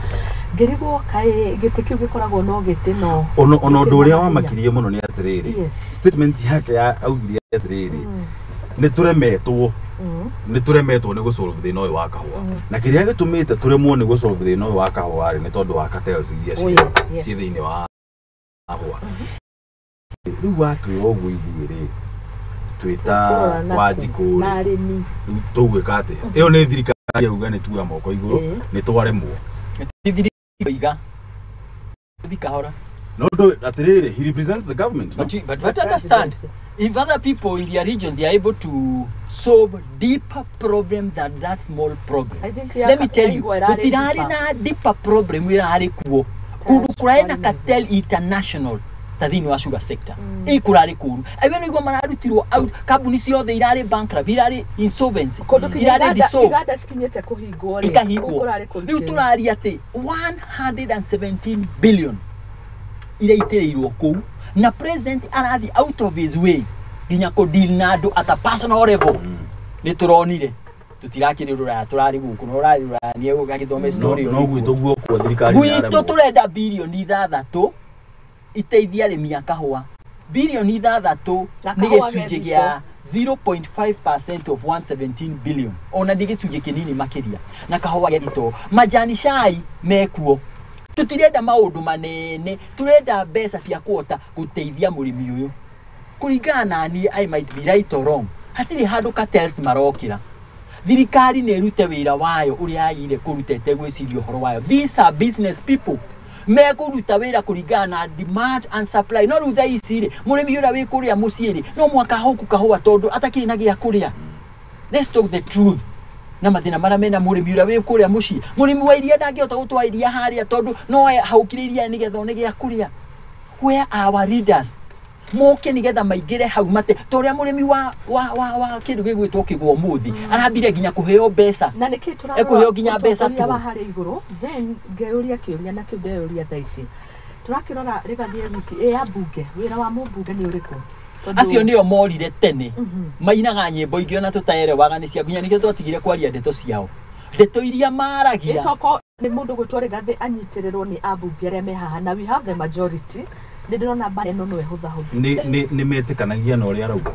Ngĩrigwo kaĩ gĩtĩ kĩu gĩkoragwo no gĩtĩ no Ona ũndũ ũrĩa gĩtĩ na wamakirie mũno nĩ atĩrĩrĩ, statement yake ya augire atĩrĩrĩ, nĩ tũremetwo, nĩ tũremetwo nĩ gũsolve thĩna ũyũ wa kahũa, na kĩrĩa gĩtũmĩte tũremwo nĩ gũsolve thĩna ũyũ wa kahũa rĩ, nĩ tondũ wa cartels iria ciĩ thĩinĩ wa kahũa. Rĩu watwĩra ũguo, ithuĩ rĩ, twĩ ta Kũrora na Wanjikũ na rĩ, arĩmi. Rĩu tũgwĩka atĩa? Ĩyo nĩ thirikari yauga nĩ tuoya moko igũrũ, nĩ twaremwo. Iga thi kahora. No ndũ atĩrĩrĩ, he represents the government, no? But understand, if other people in their region, they are able to solve deeper problem than that small problem. I think Let me tell you, yaigua ĩrarĩ gũtirarĩ deeper. na deeper problem ĩrarĩ kuo kũndũ kũrarĩ na cartel international. Ta thĩinĩ wa sugar sector ĩ kũrarĩ kũru, aigua nĩguo mararutirwo out, kambuni ciothe irarĩ bankrupt, irarĩ insolvency, Kũndũ kinya irarĩ iganda dissolved, iganda cikinyĩte kũhingwo rĩ, ikahingwo. kũu kũrarĩ Rĩu kũritũ. tũraria atĩ 117 billion iraitĩrĩirwo kũu, na president arathiĩ out of his way nginya kũ deal na andũ at a personal level. Nĩ tũronire tũtirakĩrĩ rũraya, tũrarĩ gũkũ no ũrarĩ rũraya nĩ agĩthome story No gwitũ guokwo thirikari gwitũ. nĩyaremwo. Tũrenda 6 birioni iteithie arĩmi a kahũa. 6 birioni Na nĩ kahũa gĩcunjĩ ge gĩa 0.5% of 117 billion, ona nĩ gĩcunjĩ kĩnini makĩria. Na kahũa gethito, majani cai mekuo. Tũtirenda maũndũ manene, tũrenda mbeca cia kũhota gũteithia mũrĩmi ũyũ. Kũringana na niĩ, I might be right or wrong, hatirĩ handũ cartels marokĩra. Thirikari nĩ ĩrute wĩra wayo ũrĩa yagĩrĩire kũruta ĩtegwĩciria ũhoro wayo. These are business people, mekũruta wĩra kũringana na demand and supply. No rĩu thaa ici rĩ, mũrĩmi ũrĩa wĩ kũrĩa mũciĩ rĩ, no mwaka hoku kahũa tondũ atakĩrĩ na gĩa kũrĩa. Let's talk the truth na mathĩna marĩa mena mũrĩmi ũrĩa wĩ kũrĩa mũciĩ. Mũrĩmi wa iria ndangĩhota gũtwara iria harĩa tondũ no haukire iria nĩgetha one gĩa kũrĩa. Where are our leaders? Moke nĩgetha maingĩre hau mate ta ũrĩa mũrĩmi wa kĩndũ gĩgwĩtwo kĩgwa ũmũthĩ arambire nginya kũheo mbeca. Na nĩkĩ tũrarora Ekũheo nginya mbeca ũtongoria wa tũhũ. harĩa igũrũ? Then ngeyũria kĩũria na kĩu ndeyũria thaa ici, tũrakĩrora Rigathi e wiki ĩ ya mbunge, wĩra wa mũmbunge nĩ ũrĩkũ? Acio nĩo morire tene, mainaga nyĩmbo ingĩ ona tũtaerewaga nĩ cia nginya nĩkĩo twatigire kwaria ndeto ciao, ndeto iria maragia. Ĩtoko nĩ mũndũ gwĩtwo Rigathi anyitĩrĩrwo nĩ ambunge arĩa me haha, na we have the majority. Nĩ ndĩrona mbara ĩno no ĩhũthahũthio. Nĩ metĩkanagia na ũrĩa arauga?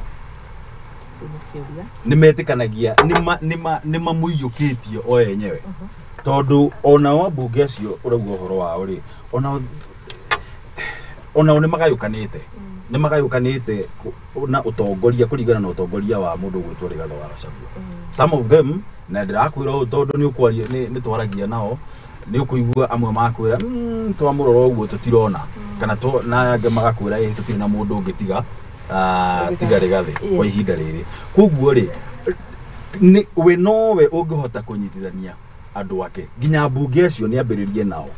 Kĩu nĩ kĩũria. Nĩ metĩkanagia, nĩ mamũiyũkĩtie o enyewe, tondũ onao ambunge acio ũrauga ũhoro wao rĩ, onao nĩ magayũkanĩte na ũtongoria, kũringana na ũtongoria wa mũndũ ũgwĩtwo Rigathĩ wa Gachagua, some of them. Na ndĩrakwĩra ũũ tondũ nĩ ũkwaria, nĩ twaragia nao, nĩ ũkũigua amwe makwĩra, "Twamũrora ũguo tũtirona," kana na angĩ magakwĩra, "Ĩ tũtirĩ na mũndũ ũngĩ tiga tiga Rigathĩ kwa ihinda rĩrĩ." Koguo rĩ, nĩ we nowe ũngĩhota kũnyitithania andũ ake, nginya ambunge acio, nĩ ambĩrĩrie nao,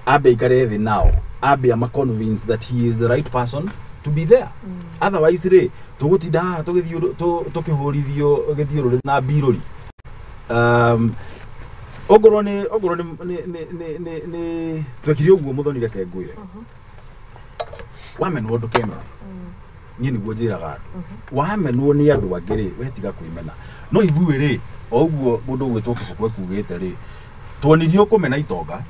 ambe aikare thĩ nao, ambe ama convince that he is the right person to be there. Otherwise rĩ, tũgũtinda haha tũgĩthiũ tũkĩhũrithio gĩthiũrũrĩ na mbirũri. Ongorwo nĩ twekire ũguo mũthoni, reke ngwĩre, wamenwo ndũkemene. Niĩ nĩguo njĩraga andũ, wamenwo nĩ andũ angĩ rĩ, we tiga kwĩmena. No ithuĩ rĩ, o ũguo mũndũ ũgwĩtwo Kĩbũkũ ekugĩte rĩ, tuonirio kũmena itonga,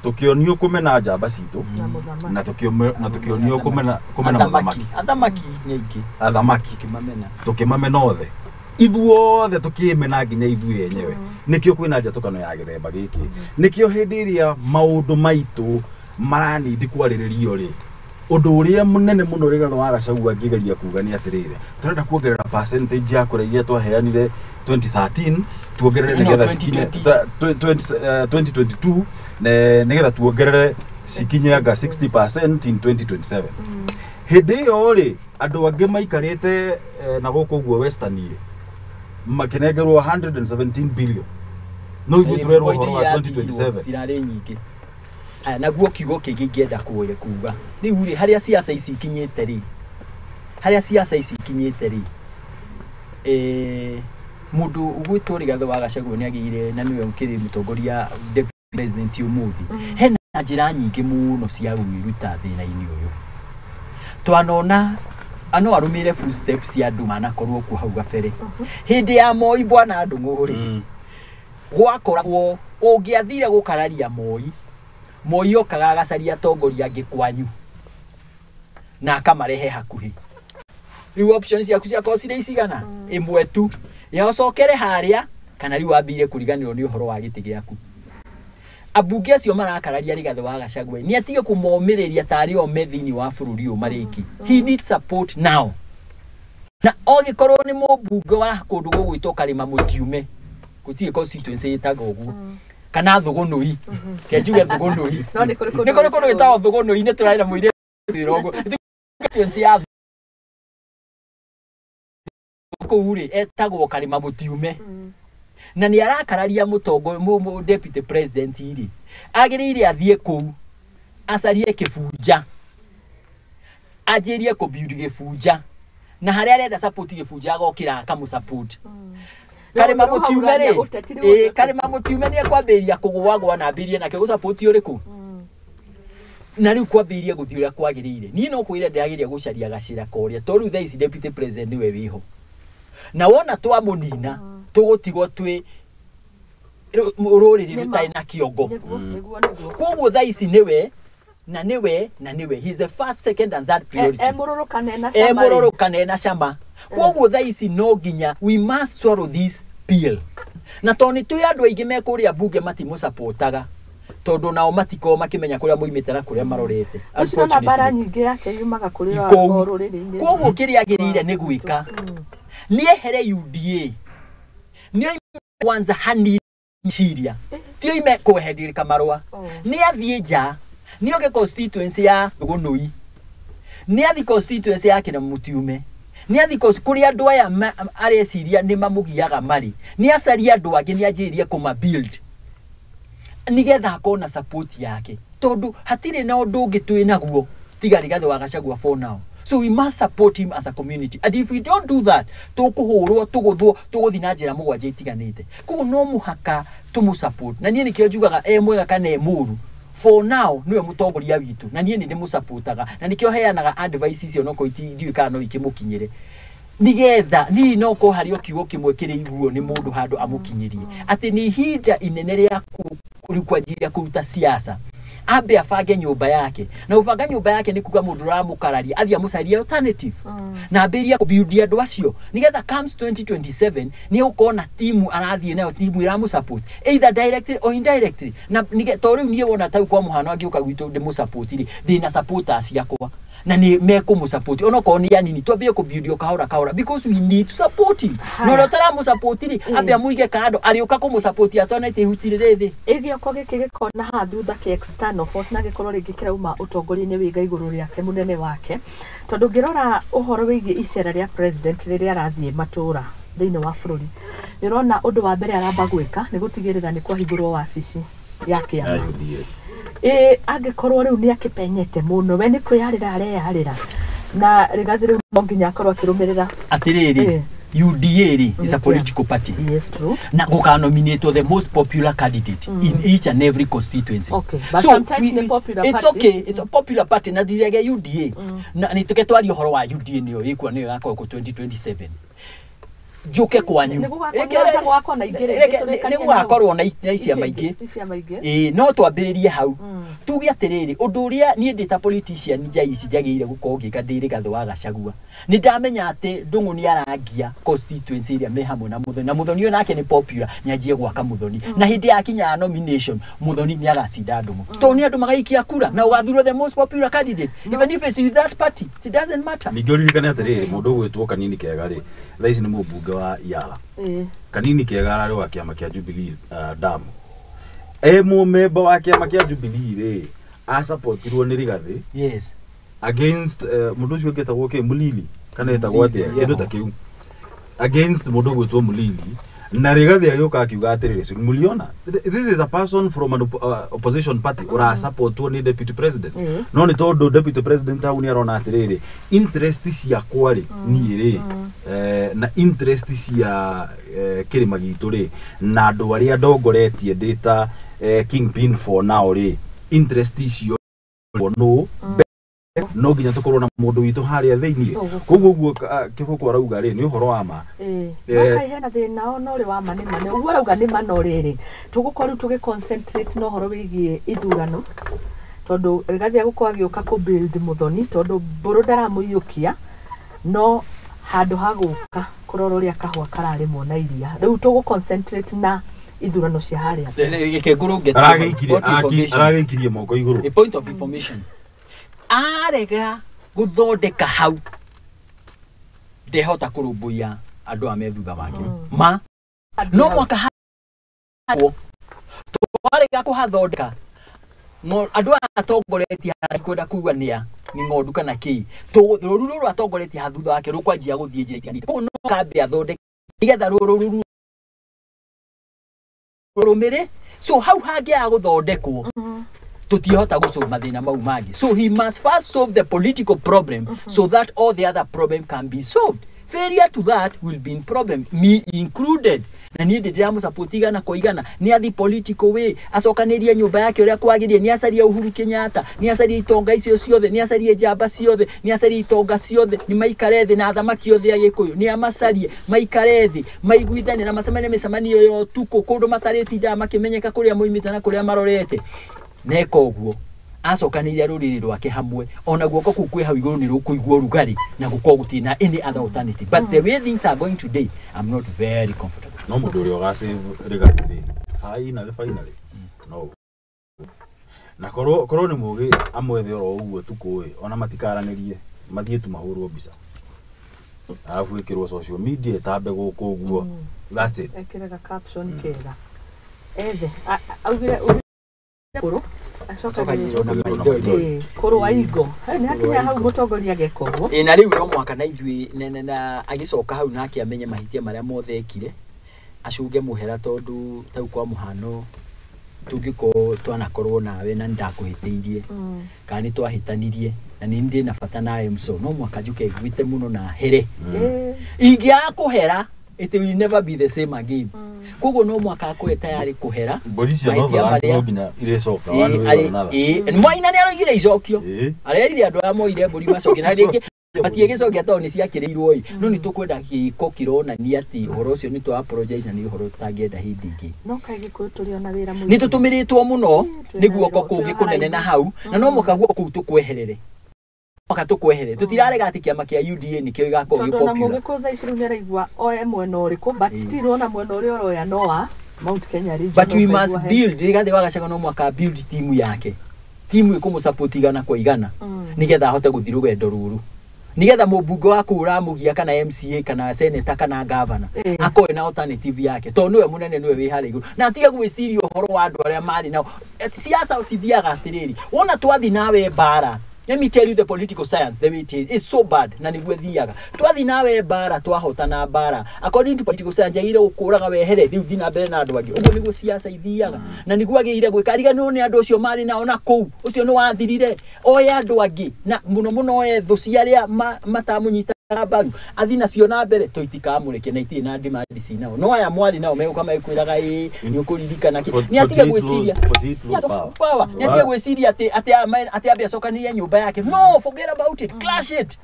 tũkĩonio kũmena njamba citũ, Na mũthamaki. na tũkĩonio kũmena mũthamaki. Athamaki nĩ aingĩ. Athamaki. Tũkĩmamena. Tũkĩmamena othe, ithuothe tũkĩmena nginya ithuĩ enyewe. Nĩkĩo kwĩna njatũkano ya gĩthemba gĩkĩ, nĩkĩo hĩndĩ ĩrĩa maũndũ maitũ maranindi kwarĩrĩrio rĩ, ũndũ ũrĩa mũnene mũno Rigathĩ wa Gachagua angĩgeria kuga nĩ atĩrĩrĩ, tũrenda kuongerera percentage ya kũrĩa iria twaheanire 2013, tuongerere No, nĩgetha cikinye 2020. 2022, nĩgetha tuongerere cikinye anga 60% in 2027. Hĩndĩ ĩyo rĩ, andũ angĩ maikarĩte na gũkũ ũguo western rĩ, makĩnengerwo 117 billion, no ithuĩ tũrerwo ũhoro wa 2027. Cirarĩ nyingĩ. Aya, naguo kiugo kĩngĩ ingĩenda kũwĩre kuga rĩu rĩ, harĩa ciaca ici ikinyĩte rĩ, harĩa ciaca ici ikinyĩte rĩ, mũndũ ũgwĩtwo Rigathĩ wa Gachagua nĩ agĩire na nĩwe ũkĩrĩ mũtongoria, deputy president ũmũthĩ. Hena njĩra nyingĩ mũno cia gwĩruta thĩna-inĩ ũyũ. Twanona no arũmĩrĩre footsteps cia andũ manakorwo kuo hau gabere hĩndĩ ya Moi. Bwana Ndung'u rĩ, gwakoragwo ũngĩathire gũkararia Moi, Moi okaga agacaria atongoria angĩ kwanyu na akamarehe hakuhĩ. Rĩu option ciaku ciakorwo cirĩ icigana ĩmwe tu, ya ũcokere harĩa kana rĩu wambire kũriganĩrwo nĩ ũhoro wa gĩtĩ gĩaku. Ambunge acio marakararia Rigathĩ wa Gachagua nĩ atige kũmomĩrĩria tarĩ o me thĩinĩ wa bũrũri ũyũ marĩki. He needs support now, na ogĩkorwo nĩ mũmbunge wa kũndũ gũgwĩtwo Karĩma Mũtiume, gũtirĩ constituency ĩtagwo ũguo, kana Thũgũnũi, ke njuge Thũgũnũi. No nĩ kũrĩ kũndũ Nĩ kũrĩ kũndũ gwĩtagwo Thũgũnũi, nĩ tũrarĩ na mũirĩtu wĩra ũguo constituency ya kũu rĩ, etagwo Karĩma Mũtiume, na nĩ arakararia mũtongo deputy president rĩ, agĩrĩire athiĩ kũu acarie kĩbunja. Anjĩrie kũbuild gĩbunja na harĩa arenda support gĩbunja agokĩra akamũ-support. Karĩma mũtiume rĩ, ĩĩ karĩma mũtiume nĩ ekwambĩrĩria kũgũagũa na ambĩrĩrie nake gũ-support ũrĩkũ. Na rĩu kwambĩrĩria gũthiĩ ũrĩa kwagĩrĩire. Niĩ no kwĩra ndĩrageria gũcaria gacĩra korĩa tondũ rĩu thaa ici deputy president nĩwe wĩho. Na wona twamũnina tũgũtigwo twĩ rũrĩrĩ rũtarĩ na kĩongo. Koguo thaa ici nĩwe na nĩwe na nĩwe. He is the first, second and third priority. Emũrũrũka na cama. Koguo thaa ici no nginya we must swallow this pill. Na tondũ nĩ twĩ andũ aingĩ me kũrĩa bunge matimũcapotaga tondũ nao matikoragwo makĩmenya kũrĩa moimĩte na kũrĩa marorete. Ũcio na mbara nyingĩ yake yumaga kũrĩ o rũrĩrĩ-inĩ. Koguo kĩrĩa agĩrĩire nĩ gwĩka nĩ ehere UDA, nĩ oime kwanza hanini ciria, ti oime kweheria marũa, nĩ athiĩ nja, nĩ oke constituency ya Gũnũi, nĩ athiĩ constituency ya Kĩrĩmũtiume, nĩ athiĩ kũrĩa andũ aya areciria nĩ mamũgiaga marĩ, nĩ acarie andũ angĩ, nĩ anjĩrĩrie kũma build nĩgetha akorwo na support yake, tondũ hatirĩ na ũndũ ũngĩ twĩ naguo tiga Rigathĩ wa Gachagua for now. So we must support him as a community. And if we don't do that, tũkũhũrwo, tũgũthwo, tũgũthiĩ na njĩra mũgwanja itiganĩte. Koguo no mũhaka tũmũ support. Na niĩ nĩkĩo njugaga e mwega kana e mũũru. For now nĩwe mũtongoria witũ na niĩ nĩ ndĩmũsupportaga na nĩkĩo heanaga advice icio no ndiũĩ kana no ikĩmũkinyĩre. Nĩgetha niĩ no korwo harĩ o kiugo kĩmwe kĩrĩiguo nĩ mũndũ handũ amũkinyĩrie atĩ nĩ ihinda inene rĩa kwanjia kũruta siasa. Ambe abange nyũmba yake, na ũbanga nyũmba yake nĩ kuga mũndũ ũramũkararia athiĩ amũcarie alternative na ambĩrĩrie kũbuild andũ acio nĩgetha comes 2027 nĩ egũkorwo na timu arathiĩ nayo, timu ĩramũ-support either directly or indirectly. Na to rĩu niĩ wona tau kwa mũhano angĩũka gwitũ ndĩmũ-support rĩ, ndĩna supporters ciakwa na nĩ mekũmũ-support onokorwo nĩ anini, twambie kũbuild o kahora kahora because we need to support him. Na ũrĩa ũtaramũ-support rĩ, ambe amũige kando, arĩũka kũmũ-support atonete ihuti rĩrĩ thĩ. Ĩgĩoko gĩkĩ gĩkona haha thutha kĩ external force na gĩkorwo rĩngĩ kĩrauma ũtongoria-inĩ wĩiga igũrũ rĩake mũnene wake, tondũ ũngĩrora ũhoro wĩgiĩ icera rĩa president rĩrĩa arathiĩ matũra thĩinĩ wa bũrũri, nĩ ũrona ũndũ wa mbere aramba gwĩka nĩ gũtigĩrĩra nĩ kwahingũrwo wabici ya kĩama. Angĩkorwo rĩu nĩ akĩpenyete mũno, we nĩ kwĩyarĩra areyarĩra na Rigathĩ rĩu no nginya akorwo akĩrũmĩrĩra. Atĩrĩrĩ, UDA rĩ is a political party. Yes, true. Na gũkanominate the most popular candidate in each and every constituency. Okay, but so sometimes the popular it's party. Okay, it's a popular party na ndirege UDA. Na nĩ tũke twarie ũhoro wa UDA nĩyo ĩkuo nĩyo ĩgakorwo kũ 2027. Njuke kwanyu. Nĩ gũgakorwo na ciama ingĩ. Ĩĩ no twambĩrĩrie hau. Tuge atĩrĩrĩ, ũndũ ũrĩa niĩ ndĩ ta politician nja ici njagĩrĩire gũkorwo ngĩka ndĩ Rigathĩ wa Gachagua. Nĩ ndamenya atĩ Ndung'u nĩ arangia constituency ĩrĩa me hamwe na Muthoni, na Muthoni ũyũ nake nĩ popular, nĩ anjie gwaka Muthoni. Na hĩndĩ yakinya ya nomination, Muthoni nĩ agacinda Ndung'u. Tondũ nĩ andũ magaikia kura na ũgathurwo the most popular candidate. Even if it's with that party, it doesn't matter. Ningĩ ũririkane atĩrĩrĩ, mũndũ ũgwĩtwo Kanini Kega rĩ, thaa ici nĩ mũmbunge wa Yala. Kanini Kega ararĩ wa kĩama kĩa Jubilee Damu. Mũmemba wa kĩama kĩa Jubilee rĩ, asapotirwo nĩ Rigathĩ. Yes. Against mũndũ ũcio ũngĩ etagwo kĩ, Mulili kana etagwo atĩa, kĩndũ ta kĩu. Against mũndũ ũgwĩtwo Mulili, na Rigathĩ agĩũka akiuga atĩrĩrĩ, muliona this is a person from an opposition party ũrasapotwo nĩ deputy president. No nĩ tondũ deputy president hau nĩ arona atĩrĩrĩ, interest ciakwa rĩ niĩ rĩ, na interest cia kĩrĩma gitũ rĩ, na andũ arĩa ndongoretie ndĩ ta kingpin for now rĩ, interest icio no no nginya tũkorwo na mũndũ witũ harĩa thĩinĩ. Koguo ũguo Kĩbũkũ arauga rĩ, nĩ ũhoro wa ma. No kaĩ hena thĩna ona ũrĩ wa ma nĩ ma, ũguo arauga nĩ ma, no rĩrĩ tũgũkorwo rĩu tũgĩ concentrate na ũhoro wĩgiĩ ithurano, tondũ Rigathĩ agũkorwo agĩũka kũ build Muthoni, tondũ Mbũrũ ndaramũiyũkia, no handũ ha gũka kũrora ũrĩa kahũa kararĩmwo na iria, rĩu tũgũ concentrate na ithurano cia harĩa. Aragĩikirie moko igũrũ. A point of information. Arega gũthondeka hau ndehota kũrũmbũiya andũ a me thutha wake. Ma no mwaka twarega kũhathondeka andũ aya atongoretie kwenda kuga nĩa nĩ ng'ondu kana kĩ, rũru rũrũ atongoretie ha thutha wake rũkwanjia gũthiĩ njĩra itiganĩte. Koguo no kambe athondeke nĩgetha rũru rũrũmĩrĩ. So hau hangĩaga gũthondekwo Tũtiahota gũsolve mathĩna mau mangĩ. So he must first solve the political problem so that all the other problem can be solved. Failure to that will be in problem, me included. Na niĩ ndĩ ndĩramũsupport igana kwa igana. Nĩ athi political way, acokanĩrie nyũmba yake ũrĩa kwagĩrĩire, nĩ acarie Uhuru Kenyatta, nĩ acarie itonga icio ciothe, nĩ acarie njamba ciothe, nĩ acarie itonga ciothe, nĩ maikare thĩ na athamaki othe a Gĩkũyũ, nĩ amacarie maikare thĩ, maiguithanie na macemanie mĩcemanio ya ũtukũ kũndũ matarĩtindaga makĩmenyeka kũrĩa moimĩte na kũrĩa marorete. Neka ũguo acokanĩria rũrĩrĩ rwake hamwe, ona guoko kũu kwĩ hau igũrũ nĩ rũkũigua ũrugarĩ na gũkorwo gũtirĩ na any other alternative. But the way things are going today, I'm not very comfortable. No mũndũ ũrĩa ũgacave Rigathi rĩ, finally finally no na korwo nĩ mũgĩ amwethe oro ũguo tukũ ĩ, ona matikaranĩrie, mathiĩ tu mahũrwo mbica, arabu ĩkĩrwo social media ĩtambe gũkũ ũguo, that's it. Ekĩraga caption kega ethe augire kũrũ Acokagĩrĩrwo na acokagĩrĩrwo maithori. Kũrũ wa ingo hau nĩ hakinya hau mũtongoria ageka ũguo. Ĩ, na rĩu no mwaka na ithuĩ na agĩcoka hau nake amenye mahĩtia marĩa mothe ekire, acunge mũhera, tondũ tau kwa mũhano tũngĩkorwo twanakorwo nawe na nĩndakũhĩtĩirie kana nĩ twahĩtanirie na nĩ ndĩ na bata nawe mso, no mwaka njuke ngwĩte mũno na here. Ingĩaga kũhera, it will never be the same again. Koguo no mwaka akorwe tayari kũhera Mbũri cia mahĩtia Northlands marĩa no nginya irĩcoka one way or another. Ĩ, Mwaina nĩ aroigire icokio. Arerire andũ arĩa moire mbũri macokie, na rĩngĩ matiĩgĩcokia tondũ nĩ ciakĩrĩirwo ĩ, no nĩ tũkwenda gĩko kĩronania atĩ ũhoro ũcio nĩ twa apologize na nĩ ũhoro tũtangĩenda hĩndĩ ĩngĩ. No kaĩ Gĩkũyũ tũrĩ ona wĩra mũingĩ. Nĩ tũtũmĩrĩtwo mũno twĩna nĩ guoko wĩra- kũngĩ twĩna kũnene na haraihu. hau, na no mũka guoko kũu tũkweherere, mũka tũkweherere. Tũtirarega atĩ kĩama kĩa UDA nĩkĩo gĩgakorwo gĩ Tondũ ona popular. Mũgĩkũyũ thaa ici rĩu nĩaraigua oe mwena ũrĩkũ, but still ona mwena ũrĩa ũroya no wa Mount Kenya region. But we ũkaigua must build. Rigathi wa Gachagua no mwaka build timu yake, timu ĩkũmũsupport igana kwa igana, nĩgetha ahote gũthiĩ rũgendo rũrũ, nĩgetha mũmbunge wa kũu ũramũgia kana MCA kana senator kana governor akorwe na alternative yake, tondũ nĩwe mũnene, nĩwe wĩ harĩa igũrũ, na atige gwĩciria ũhoro wa andũ arĩa marĩ nao. Siasa cithiaga atĩrĩrĩ, wona twathi nawe mbara, let me tell you the political science, the way it is, it's so bad, na nĩguo ĩthiaga. Twathi nawe mbara, twahotana mbara, according to political science, njagĩrĩire gũkũraga wehere rĩu thi na mbere na andũ angĩ. Ũguo nĩguo siasa ithiaga, na nĩguo agĩrĩire gwĩka. Ariganĩrwo nĩ andũ acio marĩ nao na kũu, ũcio nĩ wathirire, oe andũ angĩ, na mũno mũno oe thũ cia arĩa matamũnyitaga mbaru, athi nacio na mbere tũitikamũrekia, na itirĩ na demand cinao. No aya mwarĩ nao megũka magĩkwĩraga ĩ nĩ ũkũririkana kĩ. Nĩ atige 48 gwĩciria 48 Yes, low power. power. Nĩ atige gwĩciria atĩ ambe acokanĩrie nyũmba yake. No, forget about it, clash it.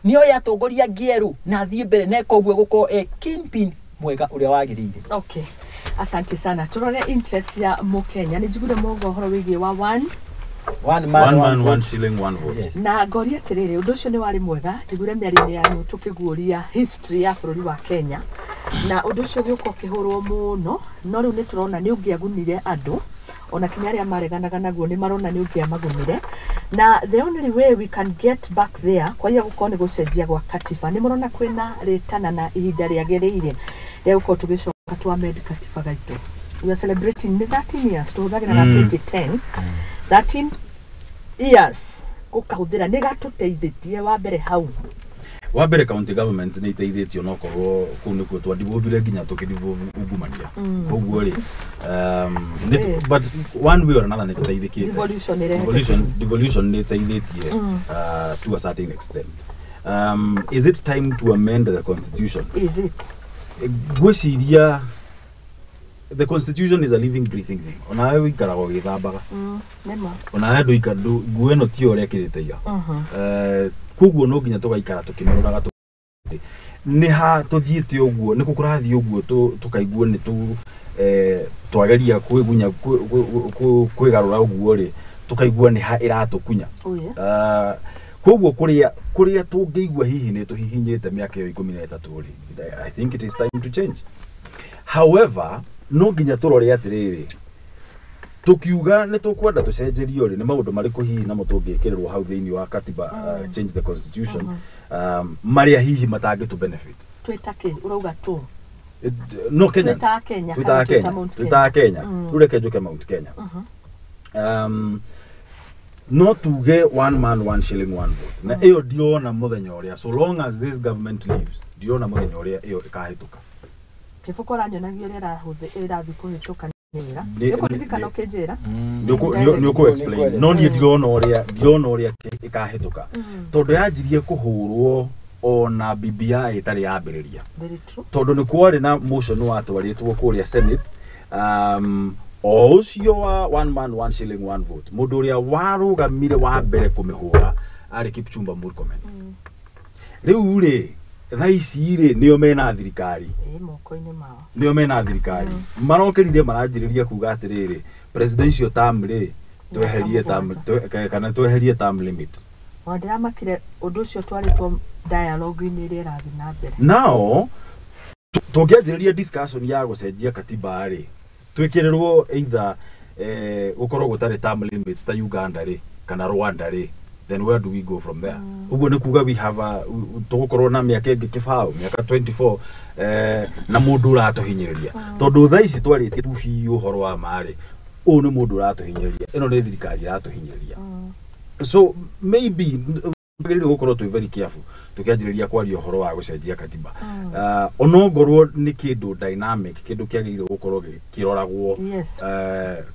Nĩ oye atongoria angĩ erũ na athiĩ mbere, na eka ũguo gũkorwo e kingpin mwega ũrĩa wagĩrĩire. Okay, asante sana. Turore interest ya Mũkenya. Nĩ njiguire moga ũhoro wĩgiĩ wa one One man, One man, vote. one shilling, one vote. Yes. Na ngoria atĩrĩrĩ, ũndũ ũcio nĩ warĩ mwega. Njiguire mĩario-inĩ yanyu tũkĩguũria history ya bũrũri wa Kenya, na ũndũ ũcio ũgĩũka ũkĩhũrwo mũno, no rĩu nĩ tũrona nĩ ũngĩagunire andũ, ona kinya arĩa mareganaga naguo nĩ marona nĩ ũngĩamagunire. Na the only way we can get back there kwaia gũkorwo nĩ gũcenjia gwa katiba. Nĩ mũrona kwĩna rĩtana na ihinda rĩagĩrĩire rĩa gũkorwo tũgĩcoka twa amend katiba gaitũ? We are celebrating nĩ 13 years tũhũthagĩra na 2010, 13 years gũkahũthĩra nĩ gatũteithĩtie wa mbere hau. Wa mbere, county governments nĩ iteithĩtio, no korwo kũu nĩkuo twandivolvire nginya tũkĩdevolve ungumania. Koguo rĩ, but one way or another nĩ tũteithĩkĩte. Devolution ĩrehete Devolution nĩ ĩteithĩtie to a certain extent. Is it time to amend the constitution? Is it? Ngwĩciria the constitution is a living, breathing thing. Onawe wĩikaraga ũgĩthambaga. Nĩma. Onawe ndũika nguo ĩno tiyo ũrĩa ĩkĩrĩte ira. Koguo no nginya tũgaikara tũkĩmĩroraga nĩ ha tũthiĩte ũguo, nĩ kũ kũrathiĩ ũguo, tũkaigua nĩ tũ twageria kwĩgunya kwĩgarũra ũguo rĩ, tũkaigua nĩ ha ĩratũkunya. Oh yes. Koguo kũrĩa tũngĩigua hihi nĩ tũhihinyĩte mĩaka ĩyo 13 rĩ, I think it is time to change. However, no nginya tũrore atĩrĩrĩ, tukiuga nĩ tũkwenda tũcenjerio rĩ, nĩ maũndũ marĩkũ hihi namo tũngĩkĩrĩrwo hau thĩinĩ wa katiba, change the constitution, marĩa hihi matangĩtũ benefit. Twĩta kĩ ũrauga tu? No Kenyans. Twĩta Kenya twĩta kana twĩta Kenya. Mount Twĩta Kenya. Rĩu reke njũke Mount Kenya. No tuge one man, one shilling, one vote, na ĩyo ndirona mũthenya ũrĩa, so long as this government lives, ndirona mũthenya ũrĩa ĩyo ĩkahĩtũka. Kĩbũko ũranyonagia ũrĩa ĩrathiĩ kũhĩtũka. wĩra. Nĩũkũririkana ũkĩnjĩra? Nĩ ũkũ explain no niĩ ndirona ũrĩa ĩkahĩtũka tondũ yanjirie kũhũrwo ona BBI ĩtarĩ yambĩrĩria. Tondũ nĩ kwarĩ na motion watwarĩtwo kũrĩa Senate o ũcio wa one man one shilling one vote mũndũ ũrĩa warũgamire wa mbere kũmĩhũra arĩ Kipchumba Murkomen. Rĩu rĩ thaa ici rĩ nĩo mena thirikari nĩo mena thirikari marokĩrire maranjĩrĩria kuga atĩrĩrĩ presidential term rĩ tweherie term kana tweherie term limit. Ona ndĩramakire ũndũ ũcio twarĩtwo dialogue-inĩ ĩrĩa ĩrathiĩ na mbere. Nao tũngĩanjĩrĩria discussion ya gũcenjia katiba rĩ twĩkĩrĩrwo either gũkorwo gũtarĩ term limits ta Uganda rĩ kana Rwanda rĩ, then where do we go from there? Ũguo nĩ kuga we have a tũgũkorwo na mĩaka ĩngĩ kĩbaũ mĩaka 24 na mũndũ ũratũhinyĩrĩria tondũ thaa ici twarĩtie tu biũ ũhoro wa ma rĩ ũyũ nĩ mũndũ ũratũhinyĩrĩria ĩno nĩ thirikari ĩratũhinyĩrĩria. So maybe twagĩrĩirwo gũkorwo twĩ very careful tũkĩanjĩrĩria kwaria ũhoro wa gũcenjia katiba. Onongorwo nĩ kĩndũ dynamic kĩndũ kĩagĩrĩirwo gũkorwo gĩkĩroragwo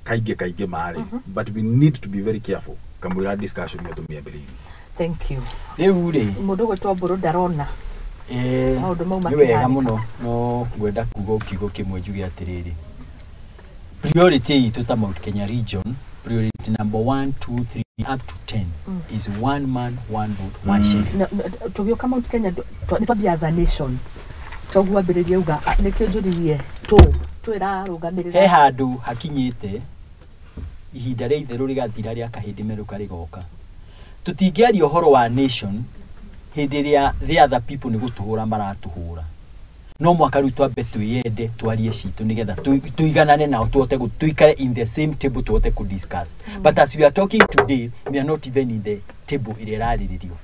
kaingĩ kaingĩ marĩ, but we need to be very careful kamũira discussion ĩyo tũmĩambĩrĩirie. Thank you. Rĩu rĩ mũndũ gwĩtwo Mbũrũ ndarona maũndũ mau nĩ wega mũno no ngwenda kuga kiugo kĩmwe njuge atĩrĩrĩ priority itũ ta Mount Kenya region priority number 1 2 3 up to 10 is one man one vote one shilling. Tũgĩũka Mount Kenya nĩ twambia as a nation toguo ambĩrĩrie uga nĩkĩo njũririe twĩrarũgamĩrĩra he handũ hakinyĩte ihinda rĩa itherũ rĩgathira rĩa kahĩndĩ merũka rĩgoka. Tũtingĩaria ũhoro wa nation hĩndĩ ĩrĩa the other people nĩ gũtũhũra maratũhũra. No mwaka rĩu twambe twĩyende twarie citũ nĩgetha tũiganane nao tũhote tũikare in the same table tũhote kũ discuss. But as we are talking today we are not even in the table ĩrĩa ĩrarĩrĩrio.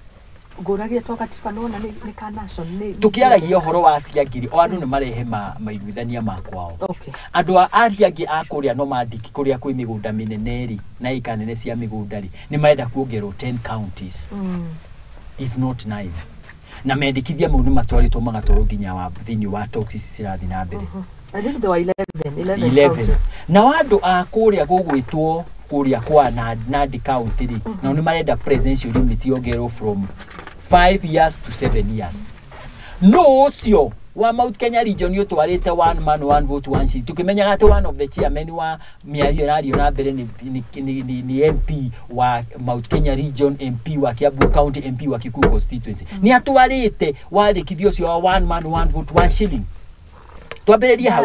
Ngũragia twa katiba nona nĩ ka nation nĩ tũkĩaragia ũhoro wa ciangiri o andũ nĩ marehe maiguithania ma kwao. Andũ a aria angĩ a kũrĩa nomadic kũrĩa kwĩ mĩgũnda mĩnene rĩ na ĩka nene cia mĩgũnda rĩ nĩ marenda kuongererwo 10 counties if not 9 na mendekithia mau nĩ matwarĩtwo magatwarwo nginya wa thĩinĩ wa talks ici cirathiĩ na mbere. I think there were 11 nao andũ a kũrĩa gũgwĩtwo kũrĩa kwa Nandi County rĩ nao nĩ marenda presidential limit yongererwo from 5 years to 7 years. No ũcio wa Mount Kenya region ũtwarĩte one man one vote one shilling tukimenyaga atĩ one of the chairman wa mĩario ĩrario na mbere ni MP wa Mount Kenya region, MP wa Kiambu County, MP wa Kikuyu constituency nĩ atwarĩte wandĩkithia ũcio wa one man one vote one shilling. Twambĩrĩrie hau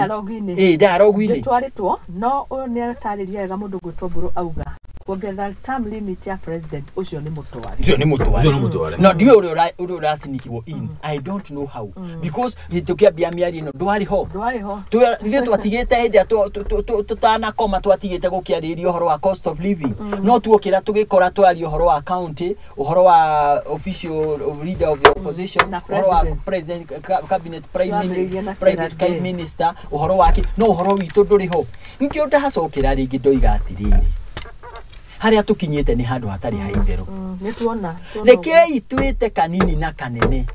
dialogue-inĩ ndĩtwarĩtwo no ũyũ nĩ atarĩria wega mũndũ gwĩtwo Mbũrũ auga kuongerera term limit ya president ũcio nĩ mũtware. Ũcio nĩ mũtware. No ndiũĩ ũrĩa ũracinikirwo in. I don't know how because tũkĩambia mĩario ĩno ndwarĩ ho. Ithuĩ twatigĩte hĩndĩ ĩrĩa tũtanakoma twatigĩte gũkĩarĩrĩria ũhoro wa cost of living no tuokĩra tũgĩkora twaria ũhoro wa county ũhoro wa official leader of the opposition ũhoro wa president cabinet prime minister ũhoro wake no ũhoro witũ ndũrĩ ho. Nĩkĩo ndacokera rĩngĩ ndoiga atĩrĩrĩ harĩa tũkinyĩte nĩ handũ hatarĩ ha itherũ. Rekei twĩte kanini na kanene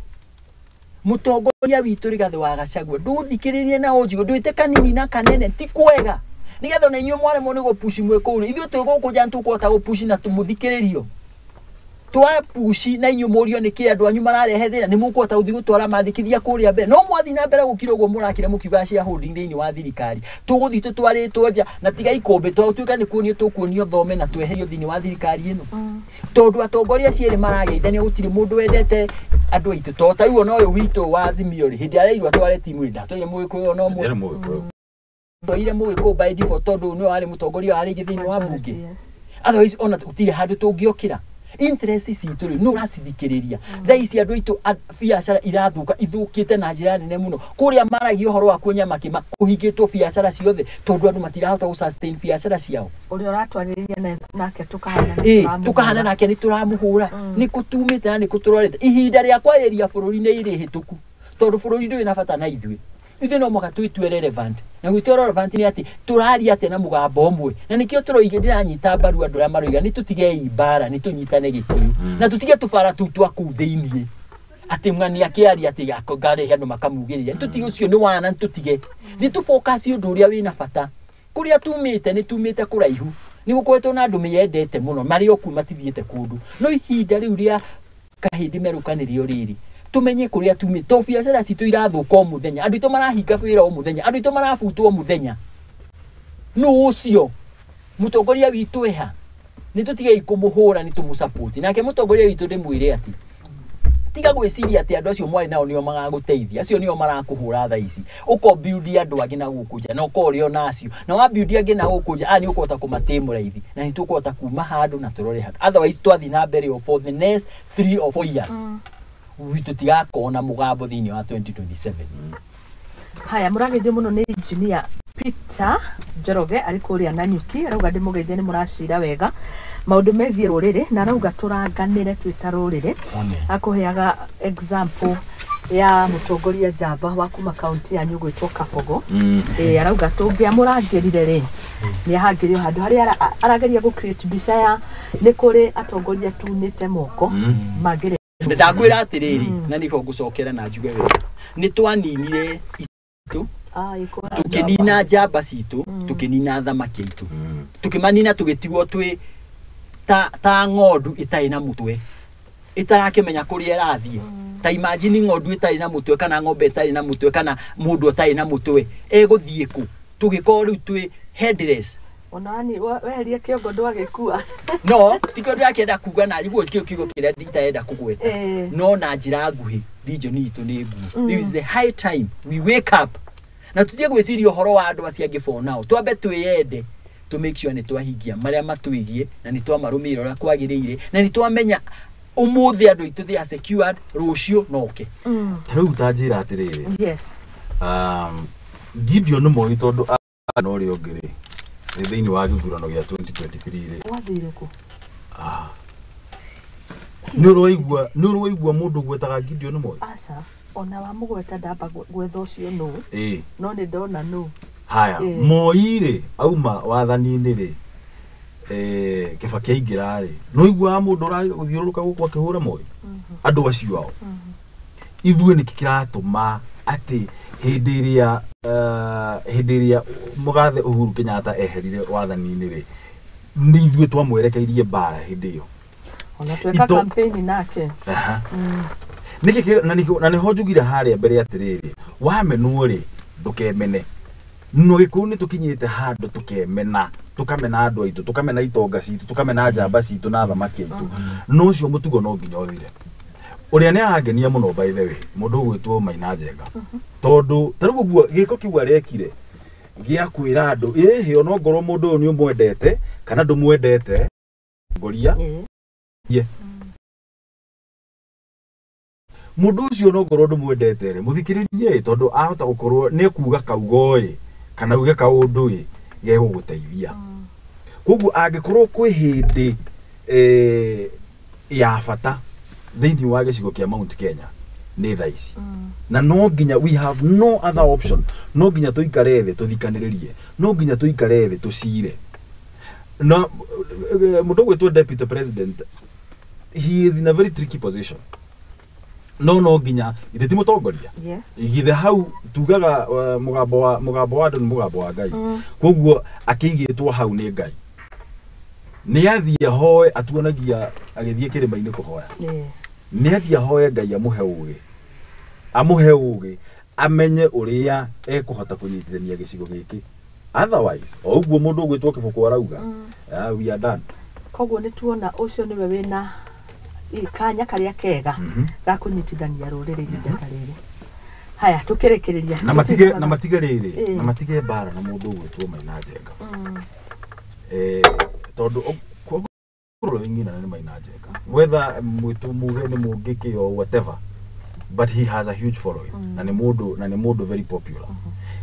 mũtongoria witũ Rigathĩ wa Gachagua ndũthikĩrĩrie na ũnjigũ ndwĩte kanini na kanene ti kwega nĩgetha ona inyuĩ mwaremwo nĩ gũpushi mwĩ kũu ithuĩ twĩ gũkũ nja nĩtũkũhota gũpushi na tũmũthikĩrĩrio twapushi na inyuĩ mũrio nĩkĩ andũ anyu mararehe thĩna nĩ mũkũhota gũthiĩ gũtwara mandĩkithia kũrĩa mbere no mwathiĩ na mbere gũkira ũguo mũrakira mũkiuga shareholding thĩinĩ wa thirikari tũgũthiĩ tũtwarĩtwo nja na tiga ikũmbĩ twatuĩka nĩ kuonio tũkuonio thome na tweherio thĩinĩ wa thirikari ĩno tondũ atongoria cierĩ marageithania gũtirĩ mũndũ wendete andũ aitũ to ta rĩu ona ũyũ witũ wa Azimio rĩ hĩndĩ areirwo atware timu rĩ ndatwaire Mũgĩkũyũ ona ũmwe twaire Mũgĩkũyũ by default tondũ nĩwe warĩ mũtongoria wa rĩngĩ thĩinĩ wa mbunge otherwise ona gũtirĩ handũ tũngĩokĩra interest citũ rĩ no ũracithikĩrĩria thaa ici andũ aitũ biacara irathuka ithũkĩte na njĩra nene mũno kũrĩa maragia ũhoro wa kuonya makĩma kũhingĩtwo biacara ciothe tondũ andũ matirahota gũ sustain biacara ciao ũrĩa ũratwarĩria nake tũkahana nake nĩ tũramũhũra nĩ kũtumĩte na nĩ kũtũrorete ihinda rĩa kwarĩria bũrũri nĩ irĩhĩtũku tondũ bũrũri ndũrĩ na bata na ithuĩ ithuĩ no mũhaka twĩtue relevant na gwĩtua relevant nĩ atĩ tũraria atĩa na mũgambo ũmwe na nĩkĩo tũroiga ndĩranyita mbaru andũ arĩa maroiga nĩ tũtigei mbara nĩ tũnyitane Gĩkũyũ na tũtige tũbara tũu twa kũu thĩiniĩ atĩ ng'ani akĩaria atĩ ngarehe andũ makamugĩrĩria nĩ tũtige ũcio nĩ wana nĩ tũtige nĩ tũ focus ũndũ ũrĩa wĩna bata Kũrĩa tumĩte nĩ tumĩte kũraihu. Nĩ gũkoretwo na andũ meyendete mũno marĩ o kuo matithiĩte kũndũ. No ihinda rĩu rĩa kahĩndĩ merũka nĩrĩo rĩrĩ. Tumenye kũrĩa tumĩte. To biacara citũ irathũka o mũthenya. Andũ aitũ marahinga wĩra o mũthenya. Andũ aitũ marabutwo o mũthenya. Nũ ũcio? Mũtongoria witũ eha? Nĩ tũtigei kũmũhũra nĩ tũmũsupport. Nake mũtongoria witũ ndĩmwĩre atĩ tiga gwĩciria atĩ andũ acio mwarĩ nao nĩo magagũteithia. Acio nĩo marakũhũra thaa ici. Ũko build andũ angĩ na gũkũ nja na ũkorwo ũrĩ ona acio. Na wa build angĩ na gũkũ nja, aya nĩ ũkũhota kũmatĩmũra ithi. Na nĩ tũkũhota kuma handũ na tũrore handũ. Otherwise twathiĩ na mbere o for the next 3 or 4 years. Tũtigakorwo na mũgambo thĩinĩ wa 2027. Haya, mũrageithio mũno nĩ engineer Peter Njoroge arĩ kũrĩa Nanyuki, arauga ndĩmũgeithie nĩ mũracira wega maũndũ megiĩ rũrĩrĩ, na arauga tũranganĩre twĩ ta rũrĩrĩ. Akũheaga example ya mũtongoria njamba wa kuma kaunti yanyu gwĩtwo Kabogo. Arauga tũngĩamũrangĩrire rĩ, nĩ ahangĩrio handũ harĩa arageria gũ create mbica ya nĩ kũrĩ atongoria tunĩte moko mangĩre. Ndakwĩra atĩrĩrĩ, na nĩho ngũcokera na njuge wega. Nĩ twaninire itũ, tũkĩnina njamba citũ, tũkĩnina thamaki aitũ, tũkĩmanina tũgĩtigwo twĩ ta ng'ondu ĩtarĩ na mũtwe, ĩtarakĩmenya kũrĩa ĩrathiĩ. Ta imagine ng'ondu ĩtarĩ na mũtwe kana ng'ombe ĩtarĩ na mũtwe kana mũndũ ũtarĩ na mũtwe egũthiĩ kũ? Tũgĩkorwo rĩu twĩ headless. Ona weheria kĩongo ndwagĩkua. No tikio ndĩrakĩenda kuga na iguo kĩo kiugo kĩrĩa nditaenda kũgweta. No na njĩra nguhĩ region itũ nĩ nguo. This is the high time we wake up. Na tũtige gwĩciria ũhoro wa andũ acio angĩ for now. Twambe twĩyende to make sure nĩ twahingia marĩa matwĩgiĩ na nĩ twamarũmĩrĩra ũrĩa kwagĩrĩire na nĩ twamenya ũmũthĩ andũ aitũ they are secured, rũciũ noke. Ta rĩu ta njĩra atĩrĩrĩ. Yes. Gideon Moi tondũ na ũrĩa ũngĩ rĩ, nĩ thĩinĩ wa gĩthurano gĩa 2023 rĩ. Wathire kũ? Nĩ ũraigua mũndũ gwetaga Gideon Moi? Aca, ona wa mũgweta ndamba gwetha ũcio nũ. No nĩ ndona nũ. Haya, Moi rĩ, auma wathani-inĩ rĩ, Kibaki aingĩra rĩ, nĩ ũiguaga mũndũ ũrathiũrũrũka gũkũ akĩhũra Moi? Andũ acio ao. Ithuĩ nĩkĩ kĩratũma atĩ hĩndĩ ĩrĩa mũgathe Uhuru Kenyatta eherire wathani-inĩ rĩ, nĩ ithuĩ twamwerekeirie mbara hĩndĩ ĩyo. Ona tweka campaign nake. Nĩkĩ na nĩho njugire harĩa mbere atĩrĩrĩ, wamenwo rĩ, ndũkemene. No gĩkũyũ nĩ tũkinyĩte handũ tũkemena, tũkamena andũ aitũ, tũkamena itonga citũ, tũkamena njamba citũ na thamaki aitũ. No ũcio mũtugo no nginya ũthire. Ũrĩa nĩ arangenia mũno by the way, mũndũ ũgwĩtwo Maina Njenga. Tondũ ta rĩu ũguo gĩko kĩu arekire gĩa kwĩra andũ, ĩhĩ ona ongorwo mũndũ ũyũ nĩ ũmwendete kana ndũmwendete, ngoria. Mũndũ ũcio no ngorwo ndũmwendete rĩ, mũthikĩrĩrie tondũ ahota gũkorwo nĩ kuga kaugo ĩ kana uge kaũndũ ĩ gegũgũteithia. Koguo angĩkorwo kwĩ hĩndĩ ya bata thĩinĩ wa gĩcigo kĩa Mount Kenya nĩ thaa ici. Na no nginya we have no other option, no nginya tũikare thĩ tũthikanĩrĩrie, no nginya tũikare thĩ tũcire. Na mũndũ ũgwĩtwo deputy president, he is in a very tricky position. No nginya ithe ti mũtongoria. Yes. Githe hau tugaga mũgambo wa andũ nĩ mũgambo wa Ngai. Koguo akĩigĩtwo hau nĩ Ngai. Nĩ athiĩ ahoe, atuonagia agĩthiĩ kĩrĩma-inĩ kũhoya. Nĩ athiĩ ahoe Ngai amũhe ũgĩ. Amũhe ũgĩ, amenye ũrĩa ekũhota kũnyitithania gĩcigo gĩkĩ. Otherwise, o ũguo mũndũ ũgwĩtwo Kĩbũkũ arauga, we are done. Koguo nĩ tuona ũcio nĩwe wĩna kanya karĩa kega ga kũnyitithania rũrĩrĩ ihinda ta rĩrĩ. Haya, tũkĩrĩkĩrĩria. Na matige rĩrĩ, na matige mbara na mũndũ ũgwĩtwo Maina Njenga. Tondũ following na nĩ Maina Njenga. Whether mwĩtũ muge nĩ mũngĩkĩ or whatever, but he has a huge following. Na nĩ mũndũ very popular.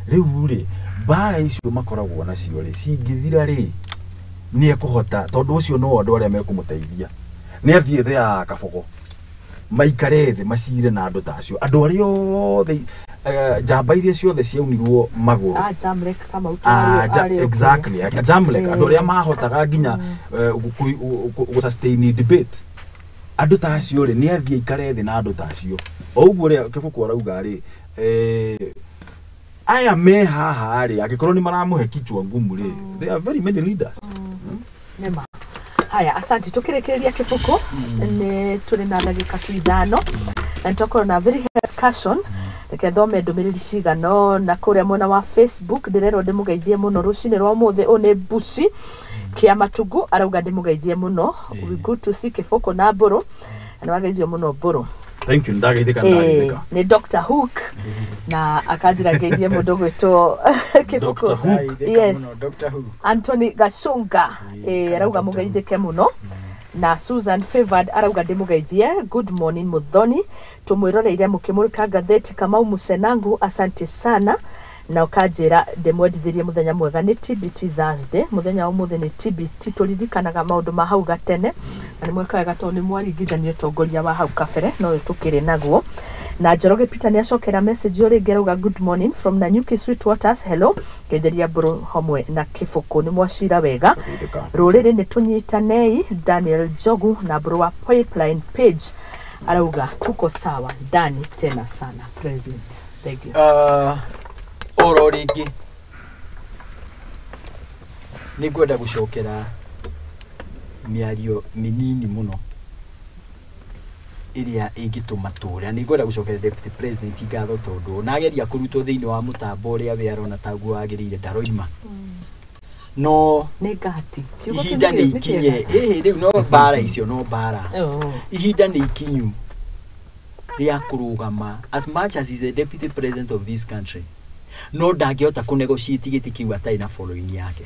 Rĩu rĩ, mbara icio makoragwo nacio rĩ, cingĩthira rĩ, nĩ ekũhota tondũ ũcio no andũ arĩa mekũmũteithia. Nĩ athiĩ thĩ ya Kabogo, maikare thĩ macire na andũ ta acio, andũ arĩa othe njamba iria ciothe ciaunirwo magũrũ. Jamlek kama exactly, Jamlek, andũ arĩa mahotaga nginya gũ sustain debate. Andũ ta acio rĩ, nĩ athiĩ aikare thĩ na andũ ta acio. O ũguo ũrĩa Kĩbũkũ arauga rĩ, Aya me haha rĩ, angĩkorwo nĩ maramũhe kichwa ngumu rĩ, there are very many leaders. Nĩma. Haya, asante. Tukĩrĩkĩrĩria kĩbuku nĩ tũrĩ na ndagĩka tu 5 na nĩtwakorwo na very discussion. Reke thome ndũmĩrĩri cigano na kũrĩa mwena wa Facebook. Ndĩrerwo ndĩmũgeithie mũno rũcinĩ rwa ũmũthĩ. Ũyũ nĩ Buci Kĩa Matugu, arauga ndĩmũgeithie mũno. We good to see Kĩbũkũ na Mbũrũ, na nĩwageithio mũno Mbũrũ. Thank you, ndageithĩka, ndageithĩka. Nĩ Dr. Hook na akanjĩra ngeithie mũndũ gwĩtwo Kĩbũkũ. Dr. Hook. Yes. Dr. Who. Anthony Gacunga arauga Dr. mũgeithĩke mũno, na Susan Favored arauga ndĩmũgeithie, good morning Muthoni, tũmwĩroreire mũkĩmũrĩka ngathĩti. Kamau Musenangu, asante sana, na ũkanjĩra ndĩmwendithĩrie mũthenya mwega. Nĩ TBT Thursday, mũthenya wa ũmũthĩ nĩ TBT, tũririkanaga maũndũ ma hau gatene, na nĩ mweka wega tondũ nĩ mwaringithania ũtongoria wa hau kabere no ũyũ tũkĩrĩ naguo. Na Njoroge Peter nĩ acokera message o rĩngĩ, arauga good morning from Nanyuki Sweet Waters, hello, ngetheria Mbũrũ hamwe na Kĩbũkũ, nĩ mwacira wega. Ndageithĩka. Rũrĩrĩ nĩ tũnyitanei. Daniel Njogu na Mbũrũ wa Pipeline Page arauga tuko sawa ndani tena sana present. Thank you. Oro rĩngĩ nĩ ngwenda gũcokera mĩario mĩnini mũno ĩrĩa ĩngĩtũma tũre. Nĩ ngwenda gũcokeria deputy president ngatho tondũ nageria kũrutwo thĩinĩ wa mũtambo ũrĩa we arona taguo wagĩrĩire, ndaroima no Nĩ ngati. Kiugo kĩu ihinda nĩ nĩ ikinye kĩega. ĩhĩ rĩu no mbara icio, no mbara. Oh. Ihinda nĩ ikinyu rĩa kũrũgama. As much as he's a deputy president of this country, no ndangĩhota kũ negotiate gĩtĩ kĩu atarĩ na following yake.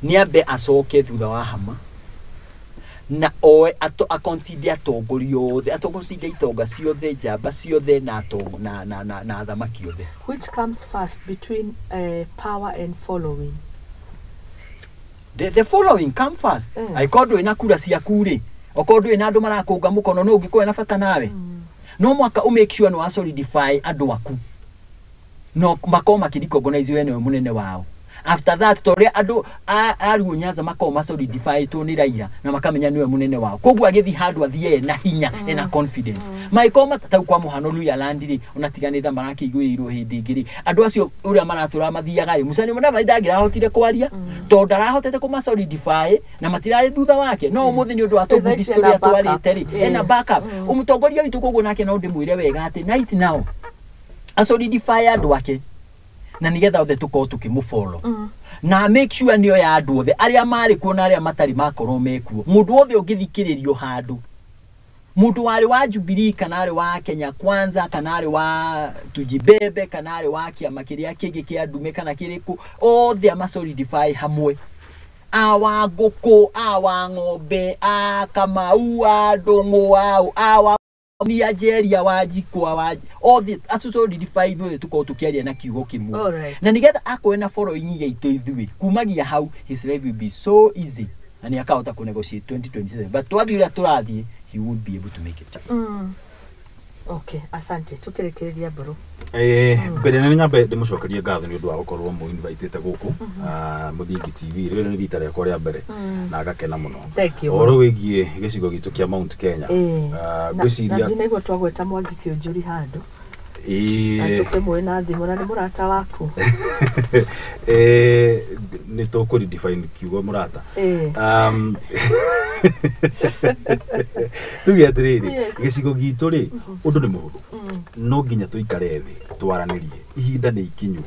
Nĩ ambe acoke thutha wa hama na oe aconsider atongoria othe, aconsider itonga ciothe, njamba ciothe na na athamaki othe. Which comes first between power and following? The following come first. Angĩkorwo ndũrĩ na kura ciaku rĩ, okorwo ndũrĩ na andũ marakũnga mũkono, no ũngĩkorwo na bata nawe, no mwaka ũ make sure nĩ wa solidify andũ aku no makorwo makĩrecognize we nĩwe mũnene wao. After that, ta ũrĩa andũ a Luo Nyanza makorwo masolidifytwo nĩ Raila na makamenya nĩwe mũnene wao, koguo agĩthiĩ handũ athiĩ ena hinya, ena confidence. Mangĩkorwo matau kwa mũhano Luhyaland rĩ, ona tiganĩtha marakĩiguĩrĩirwo hĩndĩ ĩngĩ rĩ, andũ acio ũrĩa maratũra mathiaga rĩ, Musalia Mudavadi ndangĩrahotire kwaria tondũ ndarahotete kũmasolidify na matirarĩ thutha wake. No ũmũthĩ nĩ ũndũ wa Thaa tũbundis ici ena tũrĩa backup. twarĩte rĩ, ena backup ũmũtongoria witũ. Koguo nake no ndĩmwĩre wega atĩ right now asolidify andũ ake na nigetha othe tũkorwo tũkĩmũfollow na make sure nĩo ya andũ othe arĩa marĩ kuo na arĩa matarĩ makorwo mekuo. Mũndũ wothe ũngĩthikĩrĩrio handũ, mũndũ warĩ wa Jubilee kana arĩ wa Kenya Kwanza kana arĩ wa Tujibebe kana arĩ wa kĩama kĩrĩa kĩngĩ kĩa ndume kana kĩrĩkũ, othe amasolidify hamwe, awa ngũkũ, awa ng'ombe, a Kamau, a Ndũng'ũ, awa Nigeria, wa Njikwa, wa othe asolidify ithuothe tũkorwo tũkĩaria na kiugo kĩmwe. Na nigetha akorwo na following ya itũ ithuĩ kumagia hau, his life will be so easy na nĩ akahota kũ negotiate 2027. But twathiĩ ũrĩa tũrathiĩ, he won't be able to make it. Okay, asante. Tukĩrĩkĩrĩria, Mbũrũ. Mbere nĩ nyambe ndĩmũcokerie ngatho nĩ ũndũ wa gũkorwo mũ invitĩte gũkũ Mũthingi TV. Rĩrĩ nĩ rita rĩakwa rĩa mbere na ngakena mũno. Thank you. Ũhoro wĩgiĩ gĩcigo gitũ kĩa Mount Kenya, Na ngwĩciria ndinaigua twagweta Mwangi Kĩũnjũri handũ na tũkĩmũĩ na thimũ na nĩ mũrata waku. Nĩ tũkũ redefine kiugo mũrata. Tuge atĩrĩrĩ, gĩcigo gitũ rĩ, ũndũ nĩ mũhũthũ. No nginya tũikare thĩ twaranĩrie. Ihinda nĩ ikinyu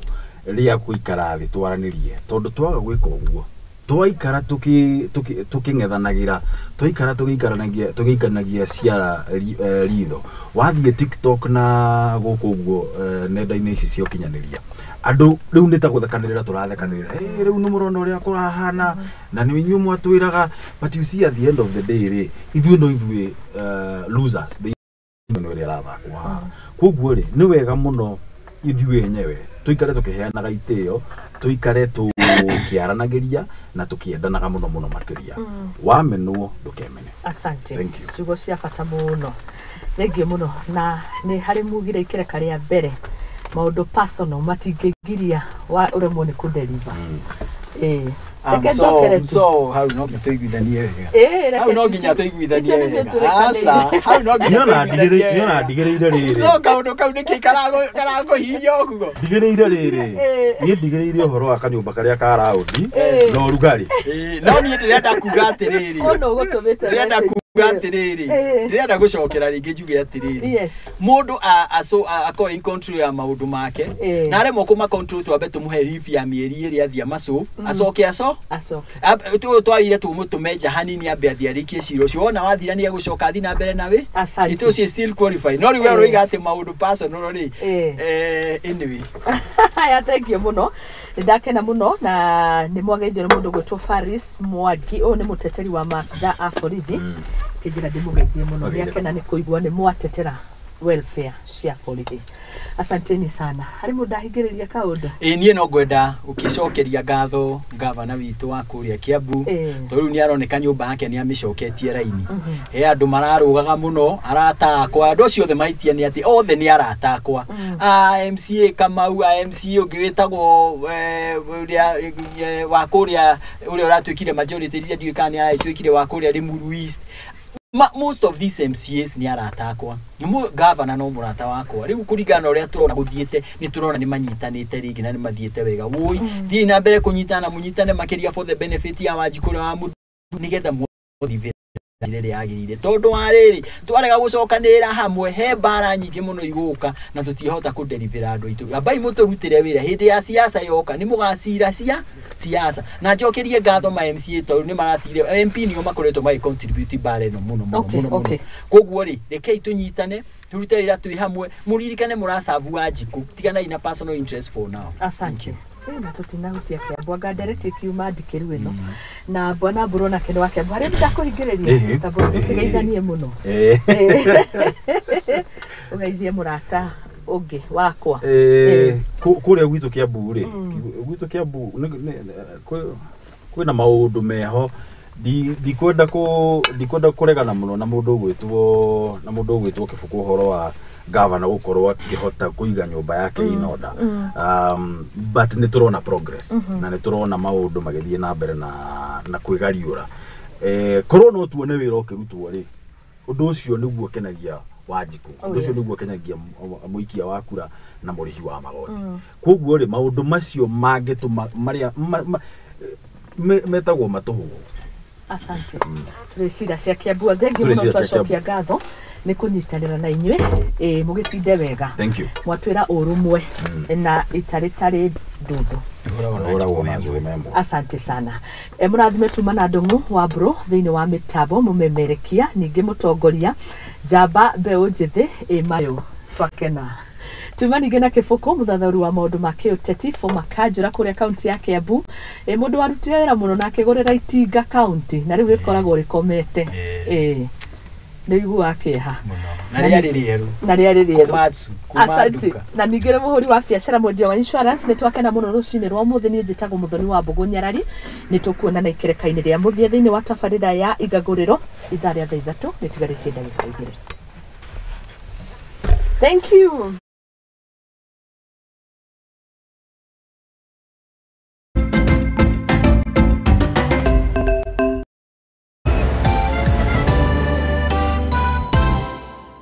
rĩa gũikara thĩ twaranĩrie, tondũ twaga gwĩka ũguo, twaikara tũkĩng'ethanagĩra, twaikara tũgĩikaranagia tũgĩikanagia ciara ritho, wathiĩ TikTok na gũkũ ũguo nenda-inĩ ici cia ũkinyanĩria, andũ rĩu nĩ ta gũthekanĩrĩra tũrathekanĩrĩra. "Ĩ, rĩu nĩ mũrona ũrĩa kũrahana na nĩ inyuĩ mwatwĩraga." But you see, at the end of the day rĩ, ithuĩ no ithuĩ losers thĩinĩ ĩrĩa ĩrathakwo haha. Koguo rĩ, nĩ wega mũno ithuĩ enyewe tũikare tũkĩheanaga itĩo, tũikare tũkĩaranagĩria na tũkĩendanaga mũno mũno makĩria. Wamenwo ndũkemene. Asante. Thank you. Ciugo cia bata mũno, thengiũ mũno. Na nĩ harĩ mugire ikereka rĩa mbere, maũndũ personal matingĩgiria wa ũremwo nĩ kũdeliver. Reke njokere tu. So hau no nginya tũiguithanie wega. Ĩĩ, Hau reke no nginya tũiguithanie icio nĩcio wega. tũrekanĩire. Aca, hau no nginya Niona tũiguithanie ndigĩrĩire, niona wega. ndigĩrĩire rĩrĩ. So kaũndũ kau nĩkĩ karakũhihinya ũguo? Ndigĩrĩire rĩrĩ. Ĩĩ. Niĩ ndigĩrĩire ũhoro wa kanyũmba karĩa ka raũndi Ĩĩ. na ũrugarĩ. Ĩĩ, no niĩ ndĩrenda kuga atĩrĩrĩ. Ũyũ nĩ ũgũtũmĩte Ndĩrenda message. kuga atĩrĩrĩ. Ĩĩ. Ndĩrenda gũcokera rĩngĩ njuge atĩrĩrĩ. Yes. Mũndũ akorwo in control ya maũndũ make Ĩĩ. na aremwo kũma control twambe tũmũhe leave ya mĩeri ĩrĩ athiĩ amasolve acoke aco Acoke. Twagire tũmũtũme nja hanini ambe athiĩ arĩkie cira ũcio wona wathira nĩ egũcoka athiĩ na mbere nawe Asante. it ũcio still qualify no rĩu we Ĩĩ. ũroiga atĩ maũndũ personal rĩ Ĩĩ. Anyway. Haya, thank you mũno, nĩ ndakena mũno na nĩ mwageithio nĩ mũndũ gwĩtwo Faris Mwangi. Ũyũ nĩ mũteteri wa maabitha a borithi, kĩnjĩra ndĩmũgeithie mũno. Wageithia. Nĩ akena nĩ kũigua nĩ mwatetera welfare cia borithi. Asanteni sana. Harĩ mũndũ ndahingĩrĩria kaũndũ? Ĩ, niĩ no ngwenda gũkĩcokeria ngatho gavana witũ wa kũrĩa Kiambu, Ĩĩ. tondũ rĩu nĩ aroneka nyũmba yake nĩ amĩcoketie raini. He andũ mararũgaga mũno, arata akwa, andũ acio othe mahĩtia nĩ atĩ othe nĩ arata akwa, a MCA Kamau, a MCA ũngĩ wĩtagwo ũrĩa wa kũrĩa ũrĩa ũratuĩkire majority leader, ndiũĩ kana nĩ aratuĩkire wa kũrĩa Limuru East. Most of these MCAs nĩ arata akwa. Gavana no mũrata wakwa. Rĩu kũringana na ũrĩa tũrona gũthiĩte, nĩ tũrona nĩ manyitanĩte rĩngĩ na nĩ mathiĩte wega. Wũi, thiĩi na mbere kũnyitana, mũnyitane makĩria for the benefit ya Wanjikũ ũrĩa wa Mũthu, nĩgetha mũthiĩ rĩrĩa yagĩrĩire, tondũ wa rĩrĩ twarega gũcokanĩrĩra hamwe he mbara nyingĩ mũno igũka na tũtingĩhota kũderivĩra andũ aitũ. Ambai mũtũrutĩre wĩra hĩndĩ ya siasa yoka nĩ mũgacira cia siasa. Na njokerie ngatho ma MCA tondũ nĩ maratigire MP nĩo makoretwo magĩ contribute mbara ĩno mũno mũno Okay, mũno mũno. okay. Koguo rĩ, rekei tũnyitane tũrute wĩra twĩ hamwe, mũririkane mũracabu Wanjikũ, tiganai na personal interest for now. Asante. Ĩ, na tũtinahutia Kĩambu, anga ndereti ĩkiuma ndikĩru ĩno na bwana Mbũrũ nake nĩ wa Kĩambu. Harĩa ndakũhingĩrĩria, Ĩhĩ. Mr. Mbũrũ, ndũkĩgeithanie mũno. Ĩĩ. Ũgeithie mũrata ũngĩ wakwa. Kũrĩa gwitũ Kiambu rĩ, gwitũ Kiambu kwĩna maũndũ meho. Ndikwenda ndikwenda kũregana mũno na mũndũ ũgwĩtwo na mũndũ ũgwĩtwo Kĩbũkũ ũhoro wa gavana gũkorwo akĩhota kũiga nyũmba yake in order, but nĩ tũrona progress na nĩ tũrona maũndũ magĩthiĩ na mbere na kwĩgariũra. Korwo no tuone wĩra ũkĩrutwo rĩ, ũndũ ũcio nĩguo ũkenagia Wanjikũ, Oh, ũndũ ũcio yes. nĩguo ũkenagia mũikia wa kura na mũrĩhi wa magoti. Koguo rĩ, maũndũ macio mangĩtũma marĩa metagwo matũhũgũ. Asante. Tũrĩ cira cia Kiambu, thengiũ Tũrĩ mũno. cira cia Twacokia ngatho nĩ kũnyitanĩra na inyuĩ. Ĩ, mũgĩtinde wega. Thank you. Mwatwĩra ũrũmwe na itarĩtarĩ ndundu. Ũragwo na njũgũma ĩmwe. Asante sana. E, mũrathime tuma na ndũng'ũ wa mbũrũ thĩinĩ wa mĩtambo mũmemerekia, ningĩ mũtongoria njamba mbeũ njĩthĩ ĩ mayũ, twakena. Tuma ningĩ na Kĩbũkũ, mũthathaũri wa maũndũ ma kĩũteti, former kanjũra kũrĩa kaunti ya Kiambu. Ĩ, mũndũ warutire wĩra mũno na akĩgũrĩra itinga kaunti na rĩu rĩkoragwo rĩkomete. Ĩ, nĩ ũiguaga kĩeha. Na rĩarĩ rĩerũ. Na rĩarĩ rĩerũ. Komatsu kuma Asante. nduka. Na ningĩ nĩ mũhũri wa biacara, mwendia wa insurance. Nĩ twakena mũno rũcinĩ rwa ũmũthĩ. Niĩ njĩtagwo Mũthoni wa Mbũgũ Nyarari. Nĩ tũkuonana ikereka-inĩ rĩa mũthia thĩinĩ wa tabarĩra ya Igagũrĩro ithaa rĩa thaa 3 nĩ tigarĩtie ndagĩka 2. Thank you.